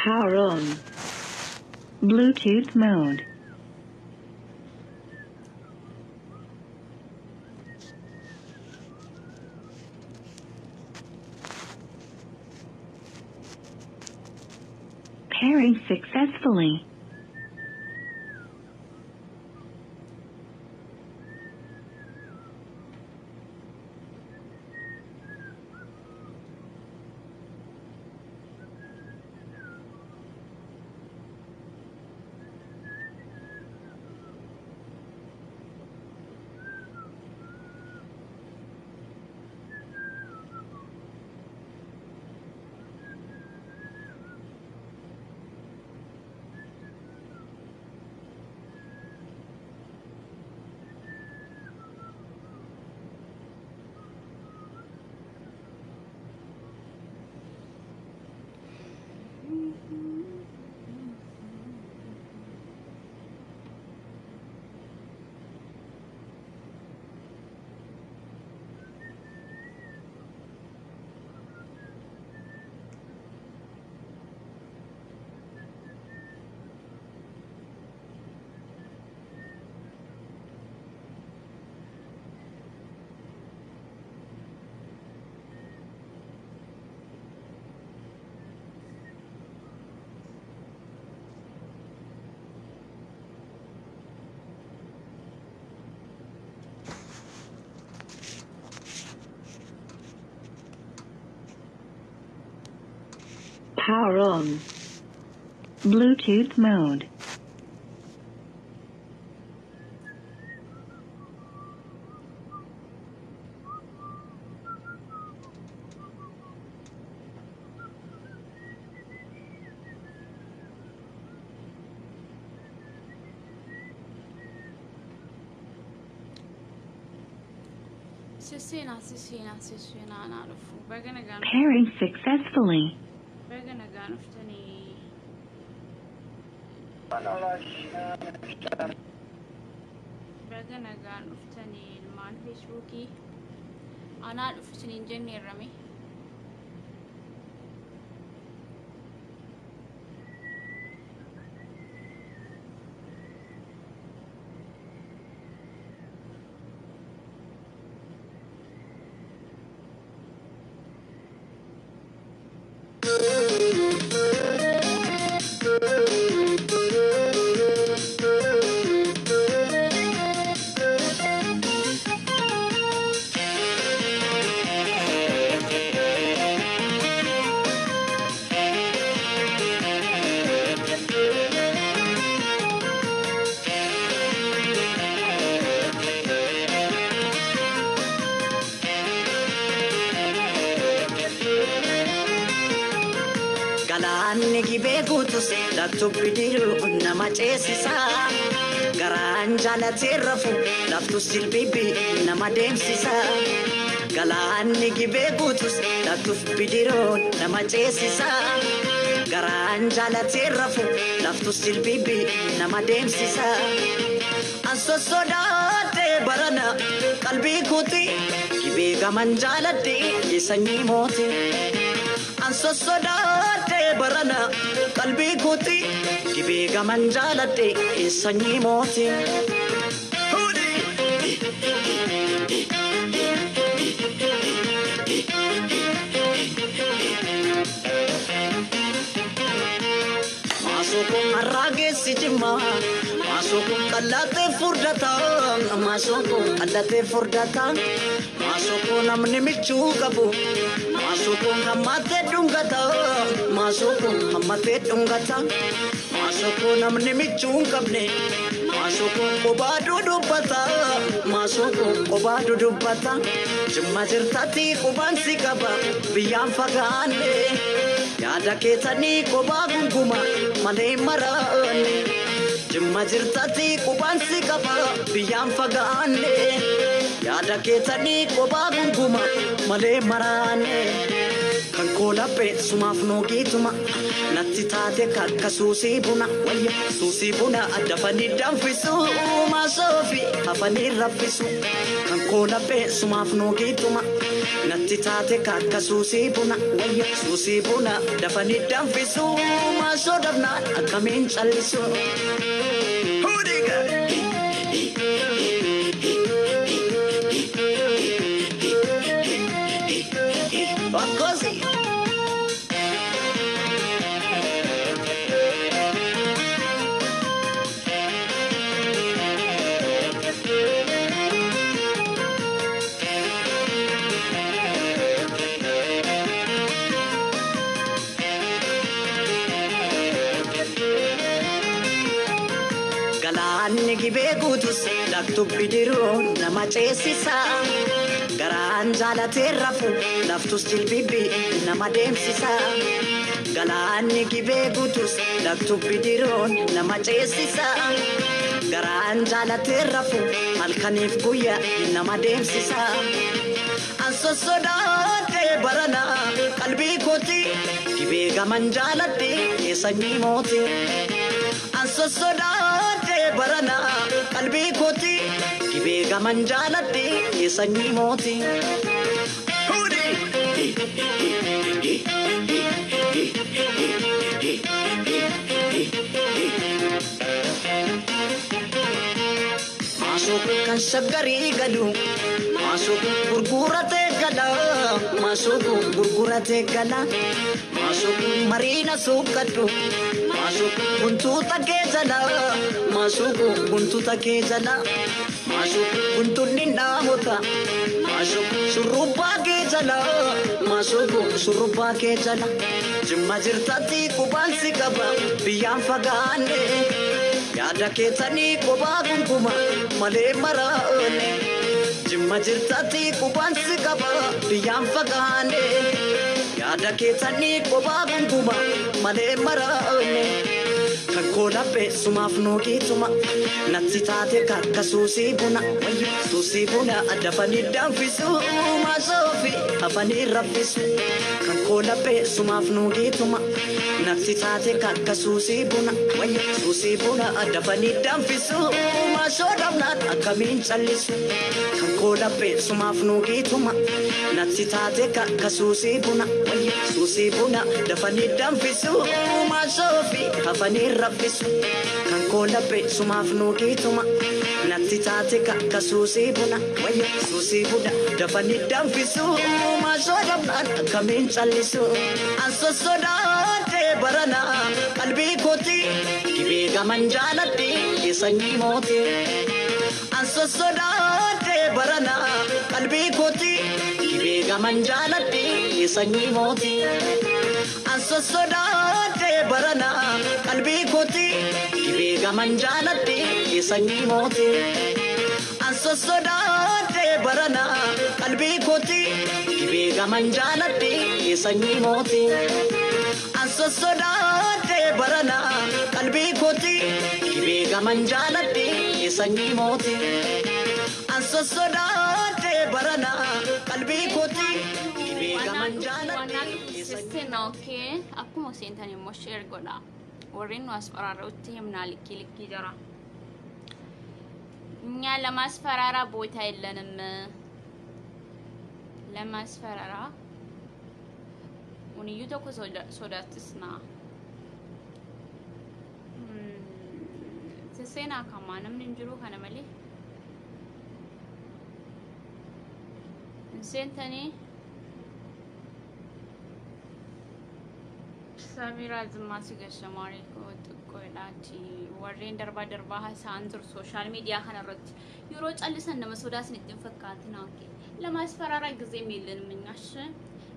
Power on. Bluetooth mode. Pairing successfully. Power on. Bluetooth mode. Sisina, not a fool. We're gonna go. Pairing successfully. We're gonna go dhuftanii. Baga nagaan dhuftanii ilmaan Feesbuukii. Anaa dhufu isiniin jenneerrame. Galaanni gibee guutus laftu bidiruu nama ceesisa. Garaan jaalatee rafu laftus jilbibi nama deemsisa. Galaanni gibee guutus laftu bidiruu nama ceesisa. Garaan jaalatee rafu laftus jilbibi nama deemsisa. An sossodaatee barana qalbii kuuti gibee gaman jaaladhe sanyii mooti. An sossodaatee barana qalbii kuuti gibee gaman jaaladhe sanyii mooti. Maasoko harraa geessi jimmaa maasoko qallatee furdataa maasoko qallatee furdataa maasoko namni michuu qabu maasoko hammatee dhungataa maasoko hammatee dhungataa maasoko namni michuu hin qabne maasoko qobaa dudubbataa maasoko qobaa dudubbataa jimma jirtatti qubaan si qaba biyyaan fagaanne. Yaada keessanii qobaa gunguma malee maraanne. Jimma jirtatti qubaan si qaba biyyaan fagaanne. Yaada keessanii qobaa gunguma malee maraanne. Kan Kan koo laphee sumaaf nuugiituma natti taate kakka suusii buna wayya suusii buna dafanii danfisu maasoofi hafanii raffisu. Kan koo laphee sumaaf nuugiituma natti taate kakka suusii buna wayya suusii buna dafanii danfisu maasoo dhabnaan akkamiin callisu. Akkosi. Galaanni gibee guutus laktubbi diruu nama ceesisa. Garaan jaalatee rafu laftus jilbibbi nama deemsisa. Galaanni gibee guutus laktubbi diruun nama ceesisa. Garaan jaalatee rafu halkaniif guyyaa nama deemsisa. An sossodaadhee barana qalbii kooti gibee gaman jaaladhe sanyii mooti. An sossodaadhee barana qalbii kooti gibee gaman jaaladhe sanyii mooti. Maasoo kan shaggarii galu maasoo gurguratee gala maasoo gurguratee gala maasoo mariina suuqadhu maasoo guntuuta kee jala maasoo guntuuta kee jala maasoo guntuunni dhaamota maasoo shurrubbaa kee jala maasoo shurrubbaa kee jala jimma jirtatti qubaan si qaba biyyaan fagaanne. Yaada keessanii kophaa gunkuma malee maraane. Jimma jirtatti qubaan si qaba biyyaan fagaanne. Yaada keessanii kophaa gunkuma malee maraane. Kan koo laphee sumaaf nuugiituma natti taate kakka suusii buna suusii buna dafanii danfisu maasoofi hafanii raffisu. Kan koo laphee sumaaf nuugiituma natti taate kakka suusii buna suusii buna dafanii danfisu maasoo dhabnaan akkamiin callisu. Kan koo laphee sumaaf nuugiituma natti taate kakka suusii buna suusii buna dafanii danfisu maasoofi hafanii raffisu. Kan koo laphee sumaaf nuugiituma natti taate kakka suusii buna suusii buna dafanii danfisu maasoo dhabnaan akkamiin callisu. An sossodaadhee barana qalbii kooti gibee gaman jaaladhe sanyii mooti. An sossodaadhee barana qalbii kooti gibee gaman jaaladhe sanyii mooti. An sossodaadhee barana qalbii kooti gibee gaman jaaladhe sanyii mooti. An sossodaadhee barana qalbii kooti gibee gaman jaaladhe sanyii mooti. An sossodaadhee barana qalbii kooti gibee gaman jaaladhe sanyii mooti. An sossodaadhee barana qalbii kooti gibee gaman jaaladhe. Sisteen akkuma seentan immoo share godha. Warreen nu as faraara'utti himnaa likkii likkii jira. እኛ ለማስፈራራ ቦታ የለንም። ለማስፈራራ Uniyyuu tokko sodaachisna. Sesseenaa kamaa namni hin jiru kana malee. Hin seentanii. Samiraa Zimmaa si gashamaarii xiqqoodhaati. Warreen darbaa darbaa haasa'an jiru sooshaal miidiyaa kanarratti. Yeroo callisan nama sodaasin itti hin fakkaatin haake. ለማስፈራራ ጊዜም የለንም እኛ። እሺ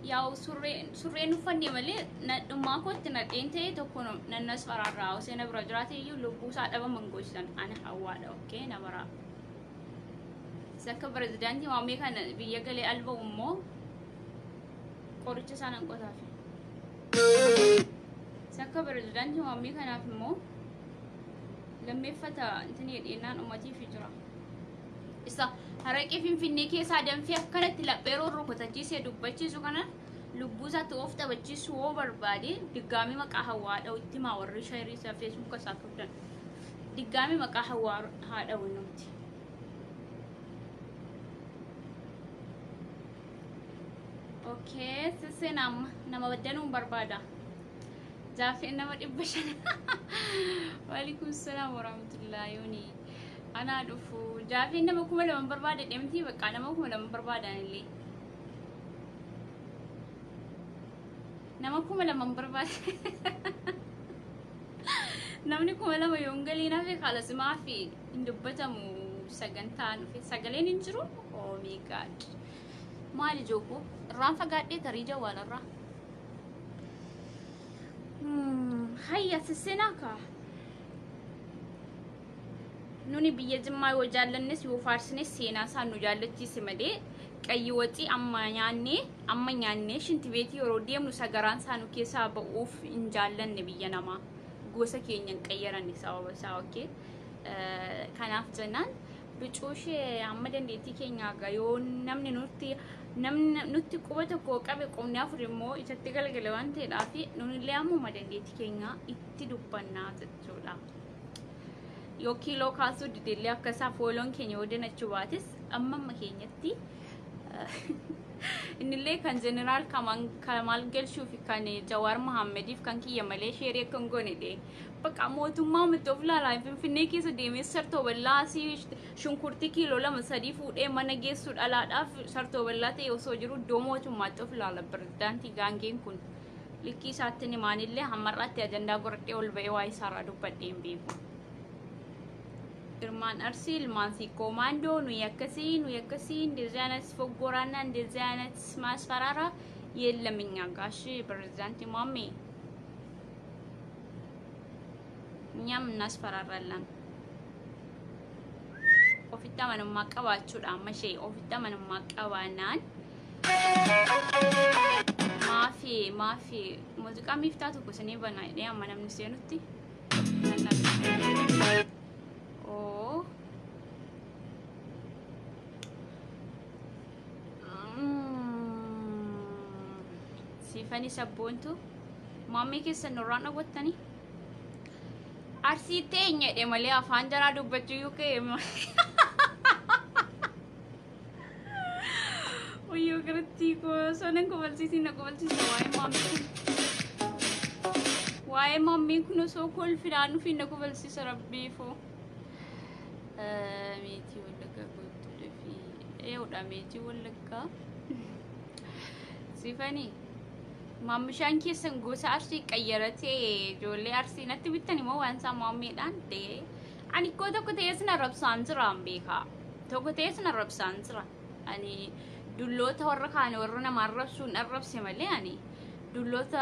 ያው ሱሬን uffanne malee nadhummaa kootti nadheen ta'e tokko nannas faraarraa osoo bira jiraate iyyuu lubbuu isaa dhabaman gochisan ana hawwaadha. Okay namara. Akka pirezidaantii waamee kana biyya galee alba'u immoo qoricha isaa nan qotaafi. Akka pirezidaantii waamee kanaaf immoo lammeeffata intini jedheenaan ummatiif jira. Isa haraqee Finfinnee keessaa danfee akkanatti lapheeroo rukutachiisee dubbachiisu kana Lubbuu isaatti of taphachiisuu hoo barbaade diggaamii maqaa hawwaa dha'u itti maa warri shayirii isaa feesbuuka isaa qabdan. Diggaamii maqaa hawwaa haa dha'u nuti. Okay, sisseen amma nama baddanuun barbaada. Jaafeen nama 500. Waalaikum salaam warahmatullahi yooni. Anaa dhufu. Jaafeen nama 2000 barbaada deemtii bakka nama 2000 barbaadan illee. Nama 2000 barbaada. Namni 2000 yoon galiin hafe kaalasimaa fi hin dubbatamu sagantaan dhufe sagaleen hin jiru. Oh my God. Maali jooko irraan fagaadhee tarii jawaalarraa. Hayya sisseenaa kaa. Nuni biyya Jimmaa yoo jaallannes yoo faarsines seenaa isaan nu jaallachiise malee qayyi waxii amma nyaannee shinti beetii yeroo deemnu sagaraan isaa nu keessaa ba'uuf hin jaallanne biyya namaa gosa keenya hin qayyaranne sababa isaa okay. Kanaaf jennaan bicuu ishee amma dandeettii keenyaa gaa yoo namni nutti quba tokko qabe qubni afur immoo isatti galgala waan ta'eedhaaf nunillee ammuma dandeettii keenyaa itti dubbannaa jechuudha. Yoo kiiloo kaasuu didellee akka isaa fooloon keenya yoo danachuu baates amma amma keenyatti innillee kan jeneraal Kamaal Galchuu fi kan Jawaar Mohammediif kan kiyya malee sheerii akka hin goone dhee. Bakka mootummaa miti of ilaalaa Finfinnee keessa deemee sartoo bal'aa asii shunkurtii kiiloo 2 3 fuudhee mana geessuu dhalaadhaaf sartoo bal'aa ta'e osoo jiru iddoo mootummaatti of ilaala pirezidaantii gaangeen kun. Likkii isaatti himaanillee hammarraatti ajandaa godhadhee ol ba'ee waa isaarraa dubbadhee hin beeku. Ilmaan Arsii, ilmaan Sikkoo Maandoo nuyi akkasii nuyi akkasii እንደዚህ አይነት ፎጎራና እንደዚህ አይነት ማስፈራራ የለም እኛ ጋር። እሺ ፕሬዚዳንት ማሜ እኛም እናስፈራራለን። Ofitti amanamummaa qabaachuudha amma ishee ofitti amanamummaa qabaannaan maafi maafi muuziqaa miiftaa tokko isinii banaa jedhee amma namni seenutti. Oo. Siifanii sabboontu maammii keessan nurraan dhawwattanii. Arsii teenya jedhe malee afaan jaraa dubbachuu yoo ka'e. Wayyoo garatti koo sonan kobalsiisin na kobalsiisa waa'ee maammii kun. Waa'ee maammii kun osoo kolfidhaan dhufi na kobalsiisa rabbiifoo. Meetii Wallaggaa kootu dafii. Eewudha meetii Wallaggaa. Siifanii. Maammishaan keessan gosa Arsii qayyaratee ijoollee Arsii natti bittan immoo waan isaa maammeedhaan ta'e. Ani koo tokko ta'ee sin arrabsaan jira an beekaa. Tokko ta'ee sin arrabsaan jira. Ani dulloota warra kaan warra nama arrabsuun arrabse malee ani dulloota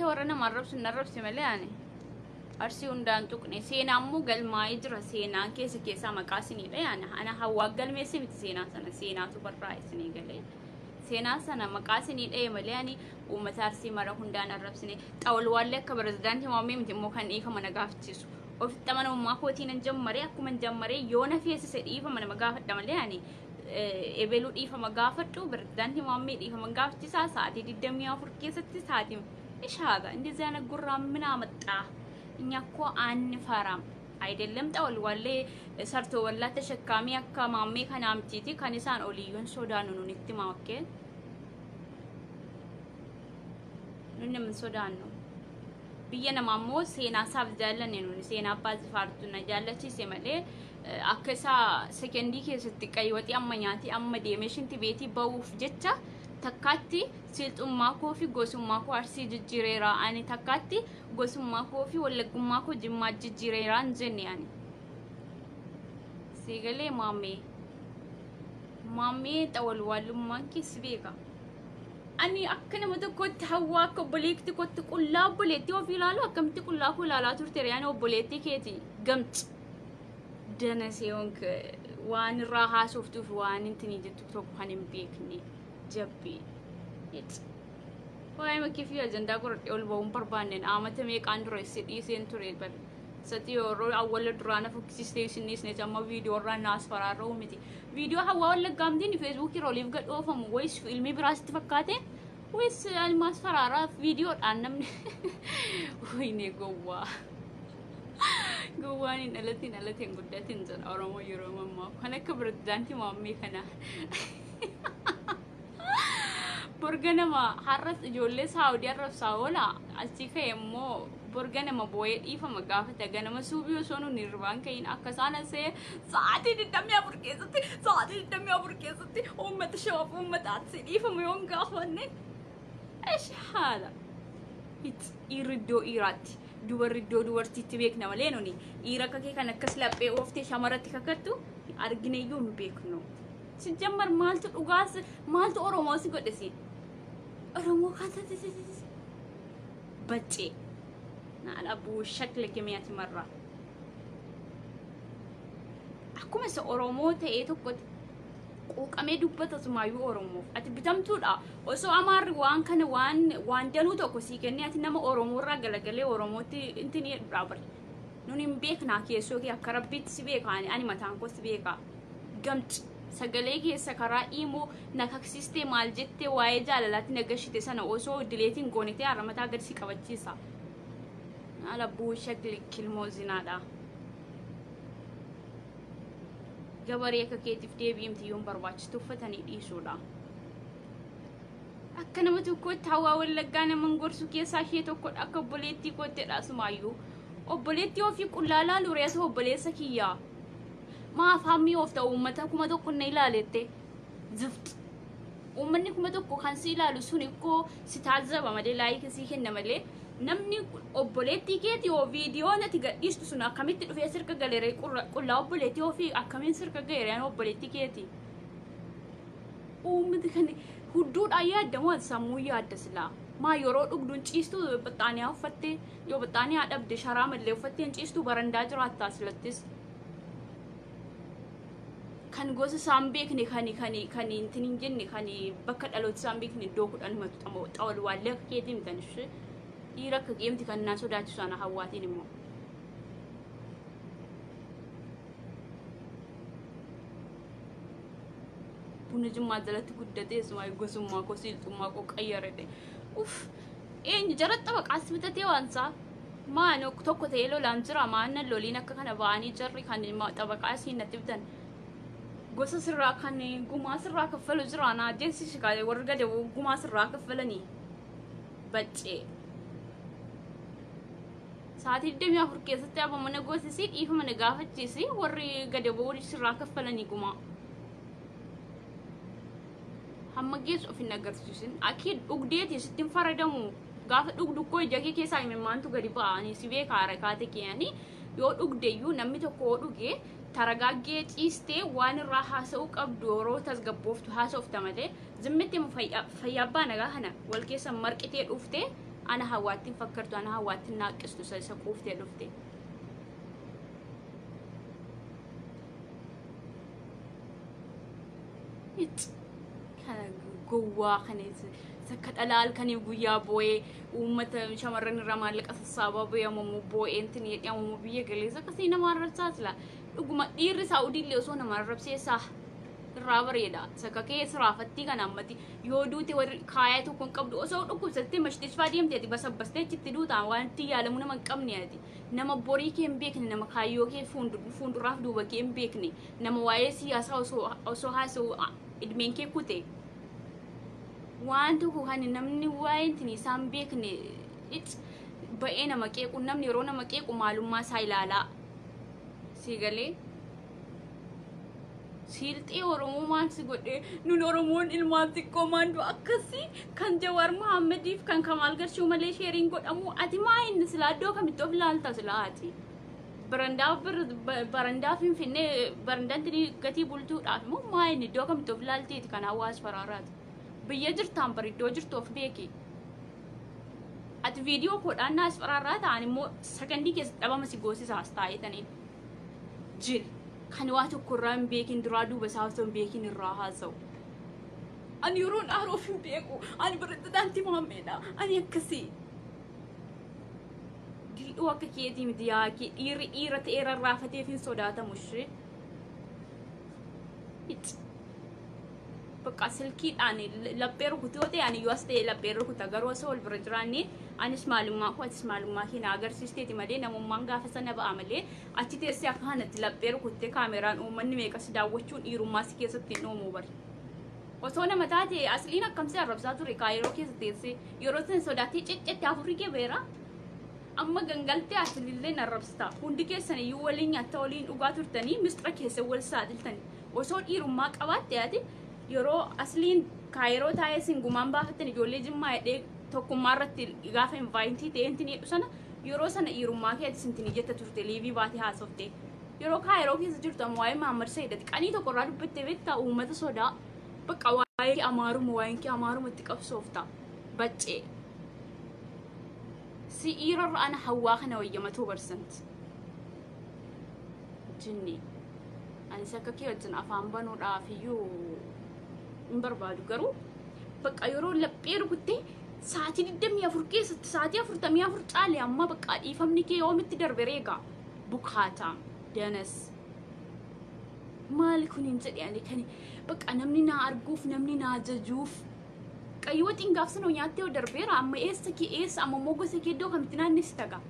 warra nama arrabsuun arrabse malee ani Arsii hundaan tuqne. Seenaa immoo galmaa'ee jira, seenaan keessa keessaa maqaa isiniidha. Yaana ana hawwaa galmeesse miti, seenaa sana seenaatu barraa'e isinii galee. Seenaa sana maqaa isinii dha'e malee ani uummata Arsii mara hundaan arrabsine. Xawalwaallee akka pirezidaantii maammee miti immoo kan dhiifama na gaafachiisu. Ofitti amanamummaa kootiin hin jammaree akkuma hin jammaree yoo na feesise dhiifama nama gaafadha malee ani ebeluu dhiifama gaafadhu pirezidaantii maammee dhiifama gaafachiisaa sa'aatii 24 keessatti sa'aatii ishaata እንደዚህ አይነት ጉራ ምን አመጣ? እኛ እኮ አንፈራም። አይደለም ጠወልዋሌ ሰርቶ ወላ ተሸካሚ akka maammee kanaa mitiiti kan isaan oliyyuun sodaannu nun itti maakkee nun hin sodaannu. Biyya namaa immoo seenaa isaaf jaallanne nuni seenaa abbaa jifaartu na jaallachiise malee akka isaa sekendii keessatti qaywaxii amma nyaatee amma deemee shinti beetii ba'uuf jecha takkaatti silxummaa koo fi gosummaa koo Arsii jijjiireera, ani takkaatti gosummaa koo fi wallaggummaa koo Jimmaa jijjiireera hin jenne ani. Siigalee maammee maammee xawalwaalummaan keessi beeka. Ani akka nama tokkotti hawwaa akka obboleetti kootti qullaa obboleettii ofii ilaalu akkamitti qullaa koo ilaalaa turte yaani obboleettii keeti gamci. Danasee waan irraa haasoftuuf waan intini jettu tokko kan hin beekne jabbii. Waa'ee makkii fi ajandaa godhadhee ol ba'uun barbaanneen aamata meeqaan dura si dhiiseen ture bar. Sati yeroo awwala duraana fokkisiistee isinis ne amma viidiyoo irraa naas faraarra'u miti. Viidiyoo hawaa wallaggaamtiin feesbuukii irra oliif gad oofamu wayis fiilmii biraasitti fakkaate wayis almaas faraaraa viidiyoodhaan namni wayne gowwaa. Gowwaan hin dhalatin dhalate hin guddatin jedha Oromoo yeroo ammaa kan akka pirezidaantii maammee kana. Borga nama har'as ijoollee Saawudii arrabsaa oola achii ka'e immoo borga nama boo'ee dhiifama gaafata ganama suubii osoo nun hirribaan ka'iin akka isaan asee sa'aatii 24 keessatti sa'aatii 24 keessatti uummata shawaaf uummata arsii dhiifama yoon gaafanne ishi haala dhiirri iddoo dhiiraatti dubarri iddoo dubartiitti beekna malee nuni dhiira akka kee kan akkas laphee ooftee shamarratti kakattu argineyyuu hin beeknu. Sijjammar maaltu dhugaas maaltu Oromoo si godhe si Oromoo kan baccee naala buu shakla kimiyaati marraa. Akkuma isa Oromoo ta'ee tokkotti quuqamee dubbata sumaayyuu Oromoof ati bitamtuudha osoo Amaarri waan kana waan danuu tokko sii kennee ati nama Oromoo irraa galagalee Oromootti inti ni dhaabare. Nun hin beeknaa keessoo kee akka rabbiitti si beekaa ani mataan koo si beekaa gamci. Sagalee keessa karaa imoo na kaksistee maal jettee waa'ee jaalalaatti na gashite sana osoo dileetiin goonetee har'a mataa gadi si qabachiisa. Haala buusha kilmoo zinaadha. Gabaree akka keetiif deebi'imti yoon barbaachistu uffatanii dhiisuudha. Akka nama tokkootti hawaa wallaggaa nama gorsu keessaa ishee tokkodha akka obboleettii koottedha sumaayyuu. Obboleettii ofii qullaa laalu reessa obboleessa kiyyaa. Maaf hammii of ta'u uummata 1000 na ilaalette zift. Uummanni 1000 kan si ilaalu sun ikkoo si taajjaba malee laayikii si kenna malee namni obboleettii keetii yoo viidiyoo nati gadhiistu sun akkamitti dhufee sirka galeree qullaa obboleettii ofii akkamiin sirka galeree obboleettii keetii. Uummati kan hudduudhaan yaadda moo sammuu yaadda silaa. Maa yeroo dhugduun ciistu baxxaaniyaa uffattee yoo baxxaaniyaa dhabde sharaa mallee uffattee hin ciistu barandaa jiraattaa silattis. Kan gosa isaan beekne kan kan kan intin hin jenne kan bakka dhaloota isaan beekne iddoo 10 himatu xawalwaallee akka keetii mitan ishee dhiira akka geemti kan naan sodaachisu ana hawaatiin immoo. Buna jimmaa jalatti guddatee sumaa gosummaa koo siilxummaa koo qayyarate. Uff eenyu jara xabaqaas bitatee waansaa maan tokko ta'ee lolaan jira maan loliin akka kana ba'anii jarri kan xabaqaa isiin natti bitan. Gosa sirraa kan gumaa sirraa kaffalu jira na jeessi shikaalee warri gade gumaa sirraa kaffalanii baccee. Sa'aatii 24 keessatti abba mana goosisii dhiifama na gaafachiisi warri gade bo'oo sirraa kaffalanii gumaa. Hamma geessu of hin agarsiisin akki dhugdeeti sitti hin faradamu gaafa dhugdu koo ija kee keessaa imimmaantu gadi ba'anii si beekaa harakaate keeyanii yoo dhugdeyyuu namni tokko yoo dhuge taragaaggee ciistee waan irraa haasa'uu qabdu yeroo tasgabbooftu haasofta malee zimmitti fayyaa abbaa nagaa kana wal keessa marqitee dhuftee ana hawaattiin fakkartu ana hawaattiin naaqqistu isa quuftee dhufte. Kana gowwaa kana sakka dhalaa halkanii guyyaa boo'ee uummata shamarran irraa maallaqa sassaabaa boo'ee ammoo boo'ee intin jedhamu biyya galeessa akkasii nama arrabsaa sila. Dhuguma dhiirri Saawudiillee osoo nama arrabseessaa irraa bareeda. Sakka kee siraafattii kana ammatti yoo duute warri kaayaa tokko hin qabdu osoo dhukkubsattee mashitishfaa deemte ati basabbastee achitti duutaan waan itti yaalamu nama hin qabne ati. Nama borii kee hin beekne nama kaayyoo kee fuulduraaf duuba kee hin beekne nama waa'ee siyaasaa osoo haasa'u idmeen kee kute. Waan tokko kan namni waa'ee ittiin isaan beekne ba'ee nama qeequ namni yeroo nama qeequ maalummaa isaa ilaalaa. Siigalee siilxee Oromoo maal si godhee nun Oromoon ilmaan xiqqoo maandu akkasii kan Jawaar Mohammediif kan Kamaal Galchuu malee sheeriin godhamu ati maa inni silaa iddoo kamitti of ilaalta silaa ati. Barandaa Finfinnee barandaan gatii bultuudhaaf immoo maa inni iddoo kamitti of ilaalteeti kan hawaasa faraaraati. Biyya jirtaan bari iddoo jirtu of beeki. Ati viidiyoo koodhaan naas faraarraa ta'an immoo sakandii keessatti dhabama si goosisaas taa'etaniin. Jil kan waa tokko irraa hin beekin duraa duuba isaa osoo hin beekin irraa haasa'u. Ani yeroon aaroof hin beeku. Ani pirezidaantii Maammeedha. Ani akkasii. Huccuu akka keetii miti yaakii dhiirri dhiira ta'ee rarraafateef hin sodaatamu ishee. Bakka silkiidhaan laphee rukutu yoo ta'e ani yoo as ta'e laphee rukuta garuu osoo wal bira jiraanne anis maalummaa koo atis maalummaa kee na agarsiisteeti malee namummaan gaafa sana ba'a malee achi teessee akka kanatti laphee rukuttee kaameraan uummanni meeqas daawwachuun dhiirummaa si keessatti hin dhoomu bari. Osoo nama taate asliin akkamsi arrabsaa ture kaayiroo keessa teessee yeroo sana sodaattee ciccette afurri kee beera. Amma gangaltee asilillee arrabsita. Hundi keessan iyyuu waliin nyaatta waliin dhugaa turtanii misxira keessa wal saaxiltanii. Osoo dhiirummaa qabaatte ati yeroo asliin kaayiroo taa'ee singumaan baafattan ijoollee jimmaa hidhee tokkummaa irratti gaafa invaayitii ta'e intinii jedhu sana yeroo sana dhiirummaa kee ati sintinii jetta turte liivii baatee haasofte. Yeroo kaayiroo keessa jirtu amma waa'ee Mahammad Sayyidati qanii tokko irraa dubbattee beektaa uummata sodaa bakka waa'ee kee amaaruma waa'een kee amaaruma itti qabsoofta baccee. Si dhiirarra ana hawwaa kana wayya 100%. Jinni anis akka kee wajjin afaan banuudhaaf iyyuu hin barbaadu garuu bakka yeroo laphee rukuttee sa'aatii 24 keessatti sa'aatii 44 caale amma bakka dhiifamni kee yoomitti darbe reegaa bukaataa danas maali kun hin jedhe ani kan bakka namni naa arguuf namni naa jajuuf qayyoo xingaaf sana nyaattee darbeera amma eessa kee eessa amma immoo gosa kee iddoo kamitti naannessita gaa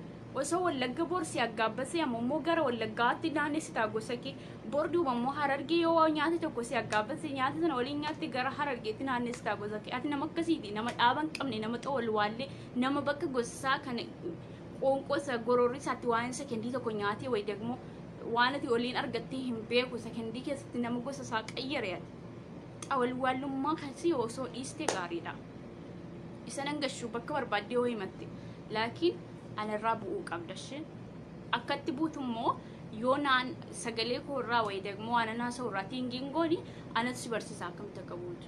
osoo wallagga borsii aggaabbasee amma immoo gara wallaggaatti naannessita gosa kee bor duuba immoo harargee yoo nyaata tokko si aggaabbasee nyaata sana waliin nyaatte gara harargeetti naannessita gosa kee ati nama akkasiiti nama dhaaba hin qabne nama xawalwaallee nama bakka gosaa kana qoonqoo isa gororri isaatti waan sekendii tokko nyaatee wayi dagmoo waan ati waliin argattee hin beeku sekendii keessatti nama gosa isaa qayyare ati xawalwaallummaa kasii osoo dhiiste gaariidha. Isa nan gashuu bakka barbaaddee yoo himatte laakiin anarraa bu'uu qabda ishee akkatti buutu immoo yoo naan sagalee koo irraa wayi dagmoo waan anaa haasa'u irraa tiingiin gooni anatu si barsiisa akkamitti akka buutu.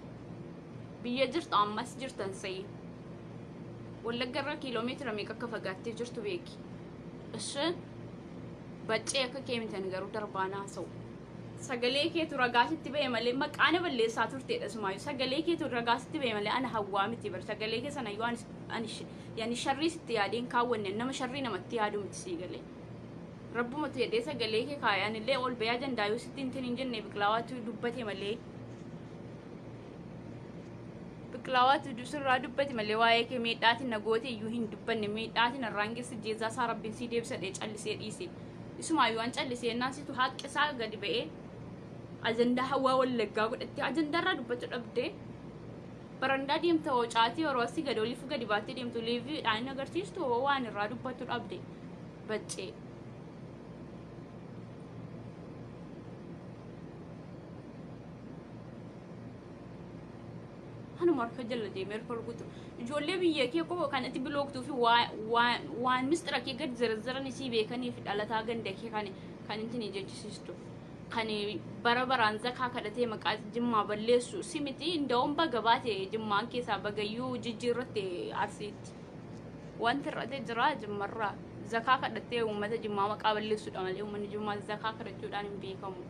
Biyya jirtu ammas jirtan sa'i. Wallagga irraa kiiloomeetira meeqa akka fagaattee jirtu beeki. Ishee baccee akka kee mitan garuu darbaan haasa'u. Sagalee keetu ragaasitti ba'e malee maqaa na balleessaa turteedha sumaayyuu. Sagalee keetu ragaasitti ba'e malee ana hawwaa miti bar. Sagalee kee sana yoo ani yani sharrii sitti yaadeen kaawwanne nama sharrii namatti yaadu miti sii galee. Rabbumatu jedhee sagalee kee kaayaan illee ol bayaa dandaayuu sitti hintin hin jenne biqilaawaatu dubbate malee. Biqilaawaatu sirraa dubbate malee waa'ee kee miidhaatiin na goote iyyuu hin dubbanne miidhaatiin irraan geesse jeezaa isaa rabbiin sii deebisadhee callisee dhiise. Isumaayyuu waan callisee ennaan situ haqqi isaa gadi ba'ee ajandaa hawaa wallaggaa godhattee ajandaa irraa dubbachuu dhabdee barandaa deemta hoo caatii yeroo asii gadi oliif gadi baattee deemtu liiviidhaan hin agarsiistu hoo waan irraa dubbachuu dhabde baccee. Hanuma harka jala deemee harka rukutu ijoollee biyya kee koo kanatti bilooktuu fi waan mistira kee gadi zarazzaran isii beekanii fi dhalataa ganda kee kan ittiin jechisiistu. Kan bara baraan zakaa kadhatee maqaa jimmaa balleessu si miti inda'uun baga baate jimmaan keessaa bagayyuu jijjiirratte arsiitti. Wanti irratti jira jimmarraa zakaa kadhattee uummata jimmaa maqaa balleessuudha malee uummanni jimmaa zakaa kadhachuudhaan hin beekamu.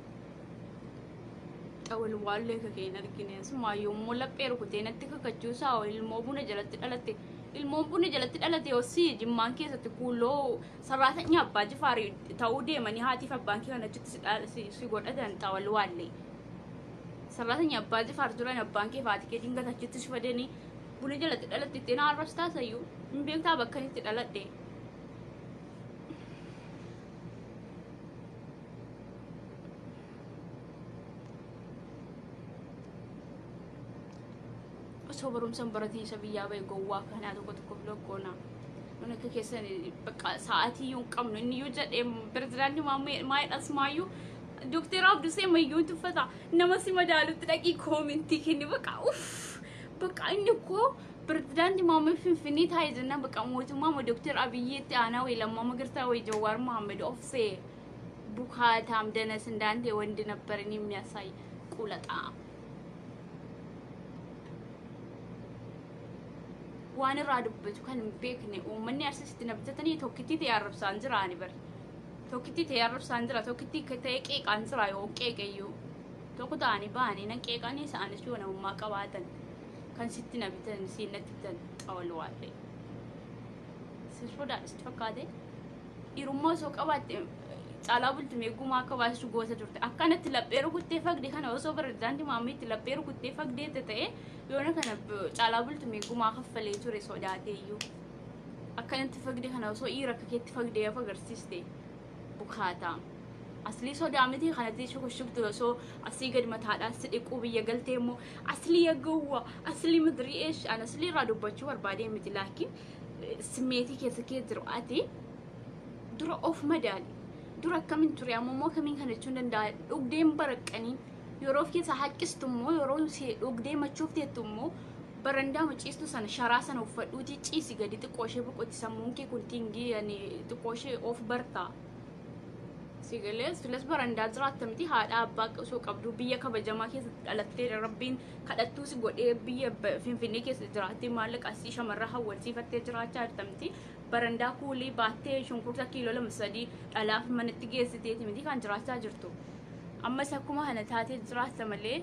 Xawalwaallee kakee hin argine sumaayyuu immoo laphee rukutee natti kakachuusaa ilmoo buna jalatti dhalatte. Ilmoon buna jalatti dhalate osii jimmaan keessatti kuuloo sarraatanya abbaa jifaarii ta'uu deemanii haatiif abbaan kee kan achitti si godhatan xawalwaallee. Sarraatanya abbaa jifaar turan abbaan kee fi haati kee dingata achitti si fadanii buna jalatti dhalatte ittiin arrabsitaa sayyuu hin beektaa bakka inni itti dhaladhe. Osoo barumsa hin baratiin isa biyyaa ba'e gowwaa kanaa tokko tokko bilokkoona. Nun akka keessan bakka sa'aatii iyyuu hin qabnu inni iyyuu jedhee pirezidaantii maayidhaas maayyuu Dookter Abdusee mayyuun tuffata nama si madaalutti dhaqii koomentii kenni bakka uff bakka inni koo pirezidaantii Maammee Finfinnee taa'ee jennaan bakka mootummaa moo Dookter Abiyyeetti aanaa wayi Lammaa Magarsaa wayi Jawaar Mohaammed ofsee bukaataam danas እንዳንተ ወንድ ነበር እኔ የሚያሳይ ቁለጣ waan irraa dubbatu kan hin beekne uummanni arsiisti na bitatanii tokkittii ta'e arrabsaan jira ani bari tokkittii ta'e arrabsaan jira tokkittii ta'e qeeqaan jira yoo qeeqeyyuu tokko ta'anii ba'anii nan qeeqanii isaanis yoo namummaa qabaatan kan sitti na bitan siin natti bitan xawalwaallee si sodaadha sitti fakkaate. Dhiirummaa osoo qabaatte caalaa bultumee gumaa akka baasisu goota turte. Akkanatti laphee rukuttee fagde kana osoo pirezidaantii maammiitti laphee rukuttee fagdeette ta'e yoona kana caalaa bultumee gumaa kaffalee ture sodaatee iyyuu. Akkanatti fagde kana osoo dhiira akka keetti fagdee of agarsiiste bukaataa. Aslii sodaa miti kanatti shukushuktu osoo asii gadi mataadhaan si dhiquu biyya galtee immoo aslii gowwa aslii madirii eesh an aslii irraa dubbachuu barbaadee miti laakiin simmeetii keessa kee jiru ati dura of madaali. Dura akkamiin ture amma immoo akkamiin kana jechuun danda'a dhugdeen baraqqanii yeroo of keessaa haqqistu immoo yeroo dhugdee machuuf teettu immoo barandaa maciistu sana sharaa sana uffadhuutii ciisi gadi xiqqoo ishee boqotti sammuun kee kun tingii xiqqoo ishee of bartaa. Sigalee silas barandaa jiraatta miti haadha abbaa osoo qabdu biyya kabajamaa keessatti dhalattee rabbiin kadhattuu si godhee biyya Finfinnee keessa jiraattee maallaqa asii shamarra hawwalsiifattee jiraachaa jirta miti barandaa kuulii baattee shunkurta kiiloo 2-3 dhalaaf manatti geessiteeti miti kan jiraachaa jirtu. Ammas akkuma kana taatee jiraatta malee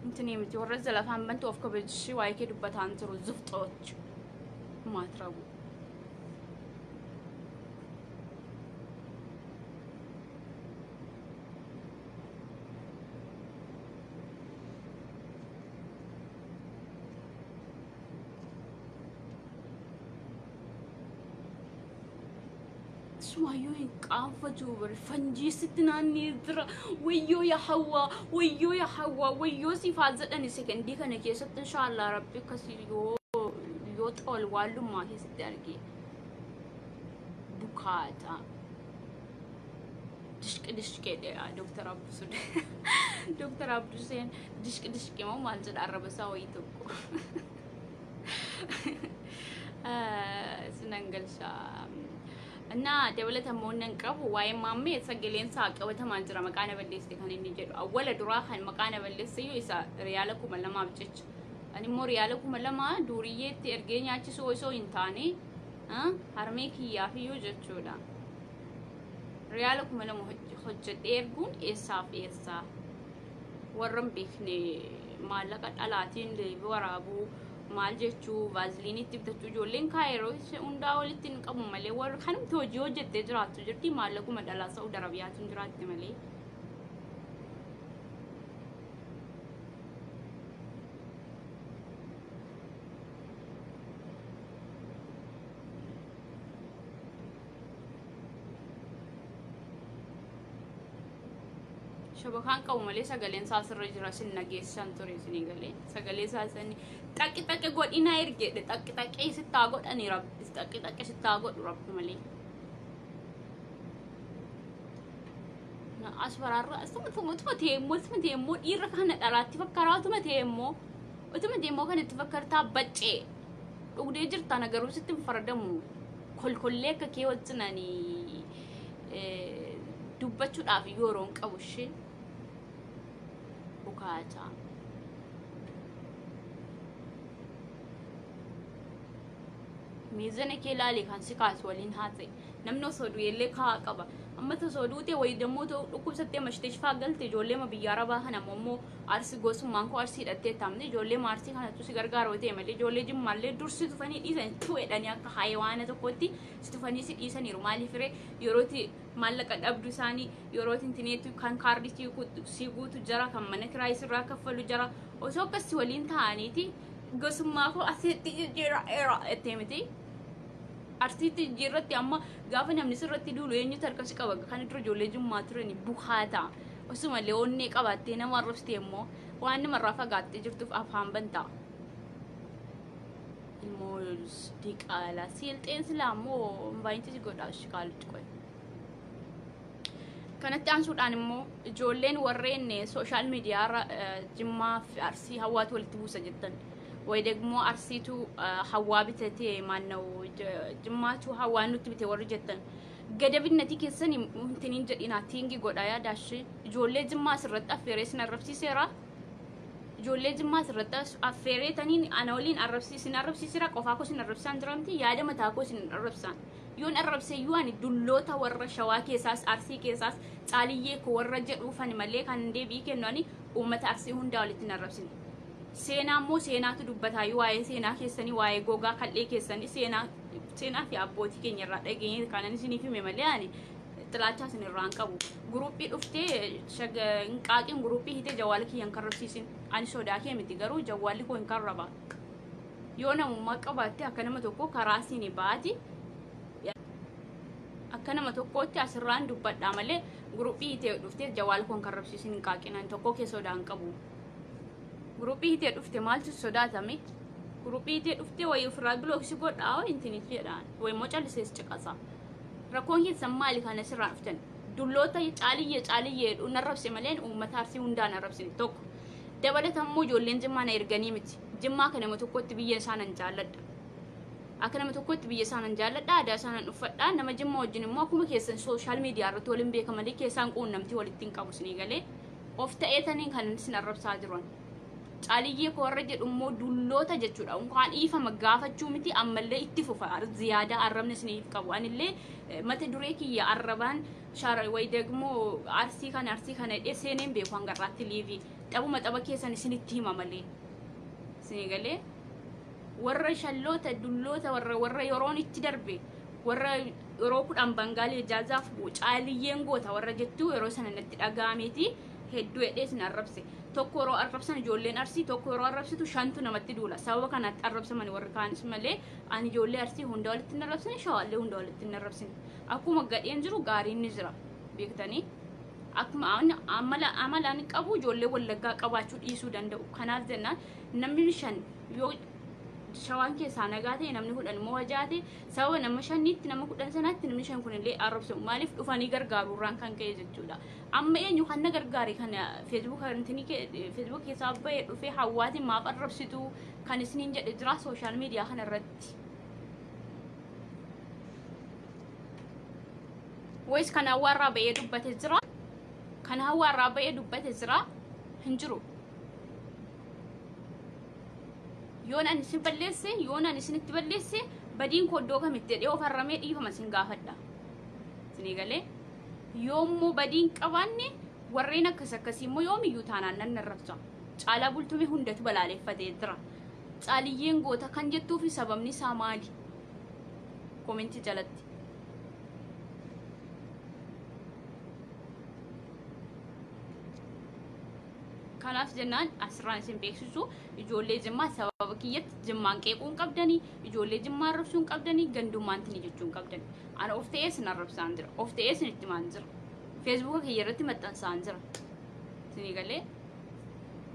intini miti warra zalafaan bantu of kabajishii waa'ee kee dubbataan jiru zufxooch maatrabu. Sumayyuu hin qaanfatu bari fanjii sitti naannee jira wayyoo yaa hawwaa wayyoo yaa hawwaa wayyoo siif haa jedhani sekendii kana keessatti inshaallah rabbi akkasii yoo xawal waallummaa keessatti argee bukaata dishqi dishqee Dooktar Abduseen Dooktar Abduseen dishqi dishqee moo maal jedha arraba isaa wayii tokko sinan galchaa. እና dabalata immoo nan qabu waa'ee maammee sagaleen isaa qabatamaa jira maqaa na balleessite kan inni jedhu awwala duraa kan maqaa na balleesse iyyuu isa riyaala 2000 jecha. Ani immoo riyaala 2000 duuriyyeetti ergee nyaachisuu osoo hin taane harmee kiyyaaf iyyuu jechuudha. Riyaala 2000 hojjedhee erguun eessaaf eessaa warra hin beekne maallaqa dhalaatiin deebii waraabuu maal jechuu vaaziliinitti bitachuu ijoolleen kaayeroo hundaa walitti hin qabu malee warra kanumti hojii hojjettee jiraattu jirti maallaquma dhalaa Saa'ud Arabiyaatu jiraatti malee. Shabakaan qabu malee sagaleen isaa asirra jira sin nageessisan ture isinii galee sagalee isaa sanii xaqi xaqi godhinaa ergeedhe xaqi xaqee sittaa godhanii rabbi xaqi xaqe sittaa godhu rabbi malee. As baraarra utuma ta'e immoo utuma ta'e immoo dhiirra kana dhalaatti fakkaraa utuma ta'e immoo utuma ta'e immoo kan itti fakkartaa baccee dhugdee jirta na garuu sitti hin faradamu kolkollee akka kee wajjinanii dubbachuudhaaf yeroo hin qabu ishee bukaata. Miizana kee ilaalee kan si kaasu waliin haa ta'e namni osoo du'ellee kaa'aa qaba. Amma osoo duute wayii dammoo dhukkubsattee mashtee shifaa galte ijoollee biyya arabaa kana immoo arsii gosummaan koo arsii hidhattee taamne ijoollee arsii kanattu si gargaaru ta'e malee ijoollee jimmaallee dursi tufanii dhiisan tu'edhanii akka hayawaana tokkotti si tufanii si dhiisaniiru maaliif ree yerootti maallaqa dhabdu isaanii yeroo tintineetu kan kaardii si guutu jara kan mana kiraayii sirraa kaffalu jara osoo akkasii waliin ta'aniiti gosummaa koo asitti jijjiira era ettee miti. Arsiitti jijjiirratti amma gaafa namni sirratti duulu eenyutu harka si qaba kan dura ijoollee jimmaa turani bukaata osumallee onnee qabaattee nama arrabsite immoo waan namarraa fagaattee jirtuuf afaan bantaa. Ilmoo diqaalaa siilxeen silaa immoo baay'inti si godhaa shikaalutti qoy. Kanatti aansuudhaan immoo ijoolleen warreen sooshaal miidiyaarra jimmaa fi arsii hawwaatu walitti buusa jettan. ወይ ደግሞ አርሲቱ ሀዋ ቢተቴ ማነው ጅማቱ ሀዋ ኑት ቢቴ ወር ጀተን ገደብነቲ keessan intiniin jedhina tingi godha yaadash ijoollee jimmaa asirratti affeeree sin arrabsiiseera ijoollee jimmaa asirratti affeeree taniin ana waliin arrabsiisin arrabsiiseera qofaa koo sin arrabsaan jiramti yaada mataa koo sin arrabsaan yoon arrabse iyyuu ani dulloota warra shawaa keessaas arsii keessaas caaliyyee koo warra jedhuufani malee kan deebii kennu ani uummata arsii hundaa walitti hin arrabsine. Seenaa immoo seenaatu dubbataayyuu waa'ee seenaa keessanii, waa'ee gogaa kal'ee keessanii seenaa fi abbootii keenya irraa dhageenye kanan isiniif hime malee ani xilaachaa isin irraa hin qabu. Guruppii dhuftee hinqaaqiin guruppii hitee jawwaala kiyya hin karrabsiisin. Ani sodaa kee miti, garuu jawwaalli koo hin karraba. Yoo namummaa qabaatte akka nama tokko karaa isin baati. Akka nama tokkootti asirraan dubbadhaa malee guruppii hitee dhuftee jawwaala koo hin karrabsiisin, hin qaaqinan, tokko kee sodaa hin qabu. Guruppii hitee dhufte maaltu sodaatame? Guruppii hitee dhuftee wayii ofirraa block si godhaa intinitti jedhaan wayi immoo callisees ciqasa. Rakkoon keessan maali kana asirraa dhuftan? Dulloota caaliyyee caaliyyee jedhu narrabse malee uummata Arsii hundaan arrabsine tokko. Dabalataan immoo ijoolleen Jimmaa na erganii miti. Jimmaa akka nama tokkotti biyya isaa nan jaalladha. Akka nama tokkotti biyya isaa nan jaalladha, aadaa isaa nan uffadha. Nama Jimmaa wajjin immoo akkuma keessan social media irratti waliin beeka malee keessaan quunnamtii walitti hin qabu isinii galee. Of ta'eetaniin kan isin arrabsaa jiran. Caaliyyee koo warra jedhu immoo dulloota jechuudha. Unkaan dhiifama gaafachuu miti, ammallee itti fufa ziyaadaa arrabni isiniif qabu. Anillee mata duree kiyya arrabaan shaara wayi degmoo Arsii kana hidhee seeneen beeku hangarraatti live xabuma xaba keessan isinitti hima malee. Isinii galee, warra shalloota dulloota, warra yeroon itti darbe, warra yeroo 10 Bangaalee jaazaaf caaliyyeen goota warra jettuu yeroo sana natti dhaga'ameeti hedduu hedhee isin arrabse. Tokko yeroo arrabsan, ijoolleen Arsii tokko yeroo arrabsitu shantu namatti duula. Sababa kanaatti arrabsaman warri kaanis malee ani ijoollee Arsii hunda walitti hin arrabsine, Shawaallee hunda walitti hin arrabsine. Akkuma gadheen jiru gaariin ni jira beektanii. Akkuma amala amalaan qabu ijoollee Wallaggaa qabaachuu dhiisuu danda'u. Kanaaf jennaan namni shan yoo Shawaan keessaa nagaa ta'e, namni 10 immoo wajaate, sababa nama shaniitti nama 10 sanaatti namni shan kunillee arrabsamu. Maaliif dhufanii gargaaruurraan kan ka'e jechuudha. Amma eenyu kan na gargaare kana Facebook keessaa bahee dhufee hawaatiin maaf arrabsitu kan isiniin jedhe jira social media kana irratti? Wayis kan hawaarraa bahee dubbate jira? Kan hawaarraa bahee dubbate jira? Hin jiru. Yoon ani isin balleesse, yoon ani isinitti balleesse, badiin koo iddoo kamitti jedhee of harramee dhiifama isin gaafadha. Isinii galee, yoommoo badiin qabaanne warreen akkas akkasii immoo yoomiyyuu taanaan nan arrabsa. Caalaa Bultumee hundatu balaaleffatee jira. Caaliyyeen goota kan jettuufi sababni isaa maali? Comment jalatti. Kanaaf jennaan asirraan isin beeksisu, ijoollee Jimmaa sababa kiyyatti Jimmaan qeequu hin qabdanii, ijoollee Jimmaa arrabsuu hin qabdanii, gandummaantini jechuu hin qabdanii. Ana of ta'ee isin arrabsaan jira, of ta'ee isin itti himaan jira. Feesbuuka kiyya irratti maxxansaan jira. Isinii galee,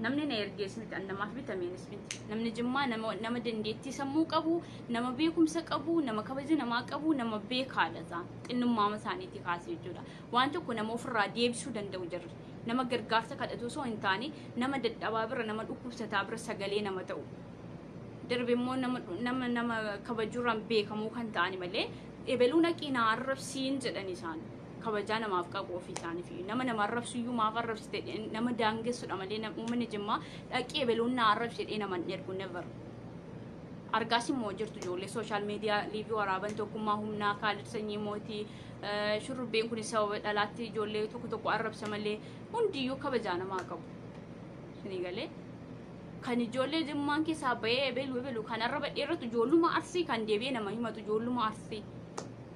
namni na ergees miti, an namaaf bitameenis miti. Namni Jimmaa nama dandeettii sammuu qabu, nama beekumsa qabu, nama kabaja namaa qabu, nama beekaadha isaan. Xinnummaama isaaniitii kaasee jechuudha. Waan tokko nama ofirraa deebisuu danda'u jirri. Nama gargaarsa kadhatu osoo hin taane nama dadhabaa bira, nama dhukkubsataa bira sagalee nama ta'u. Darbe immoo nama kabajuurraan beekamuu kan ta'ani malee ebeluu naqii na arrabsiin jedhan isaan. Kabajaa namaaf qabu ofii isaaniif. Nama nama arrabsuyyuu maaf arrabsite nama daangessudha malee uummanni Jimmaa dhaqee ebeluun na arrabsi jedhee nama hin ergu, never. Argaas immoo jirtu ijoollee social media live waraaban, Tokkummaa Humnaa, Kaalid Sanyii Mootii, shurrubbeen kun sababa dhalaatti ijoollee tokko tokko arrabsa malee hundiyyuu kabajaa namaa qabu. Isinii galee, kan ijoollee Jimmaan keessaa bahee ebelu ebelu kan arraba dheeratu ijoolluma Arsii, kan deebi'ee nama himatu ijoolluma Arsii.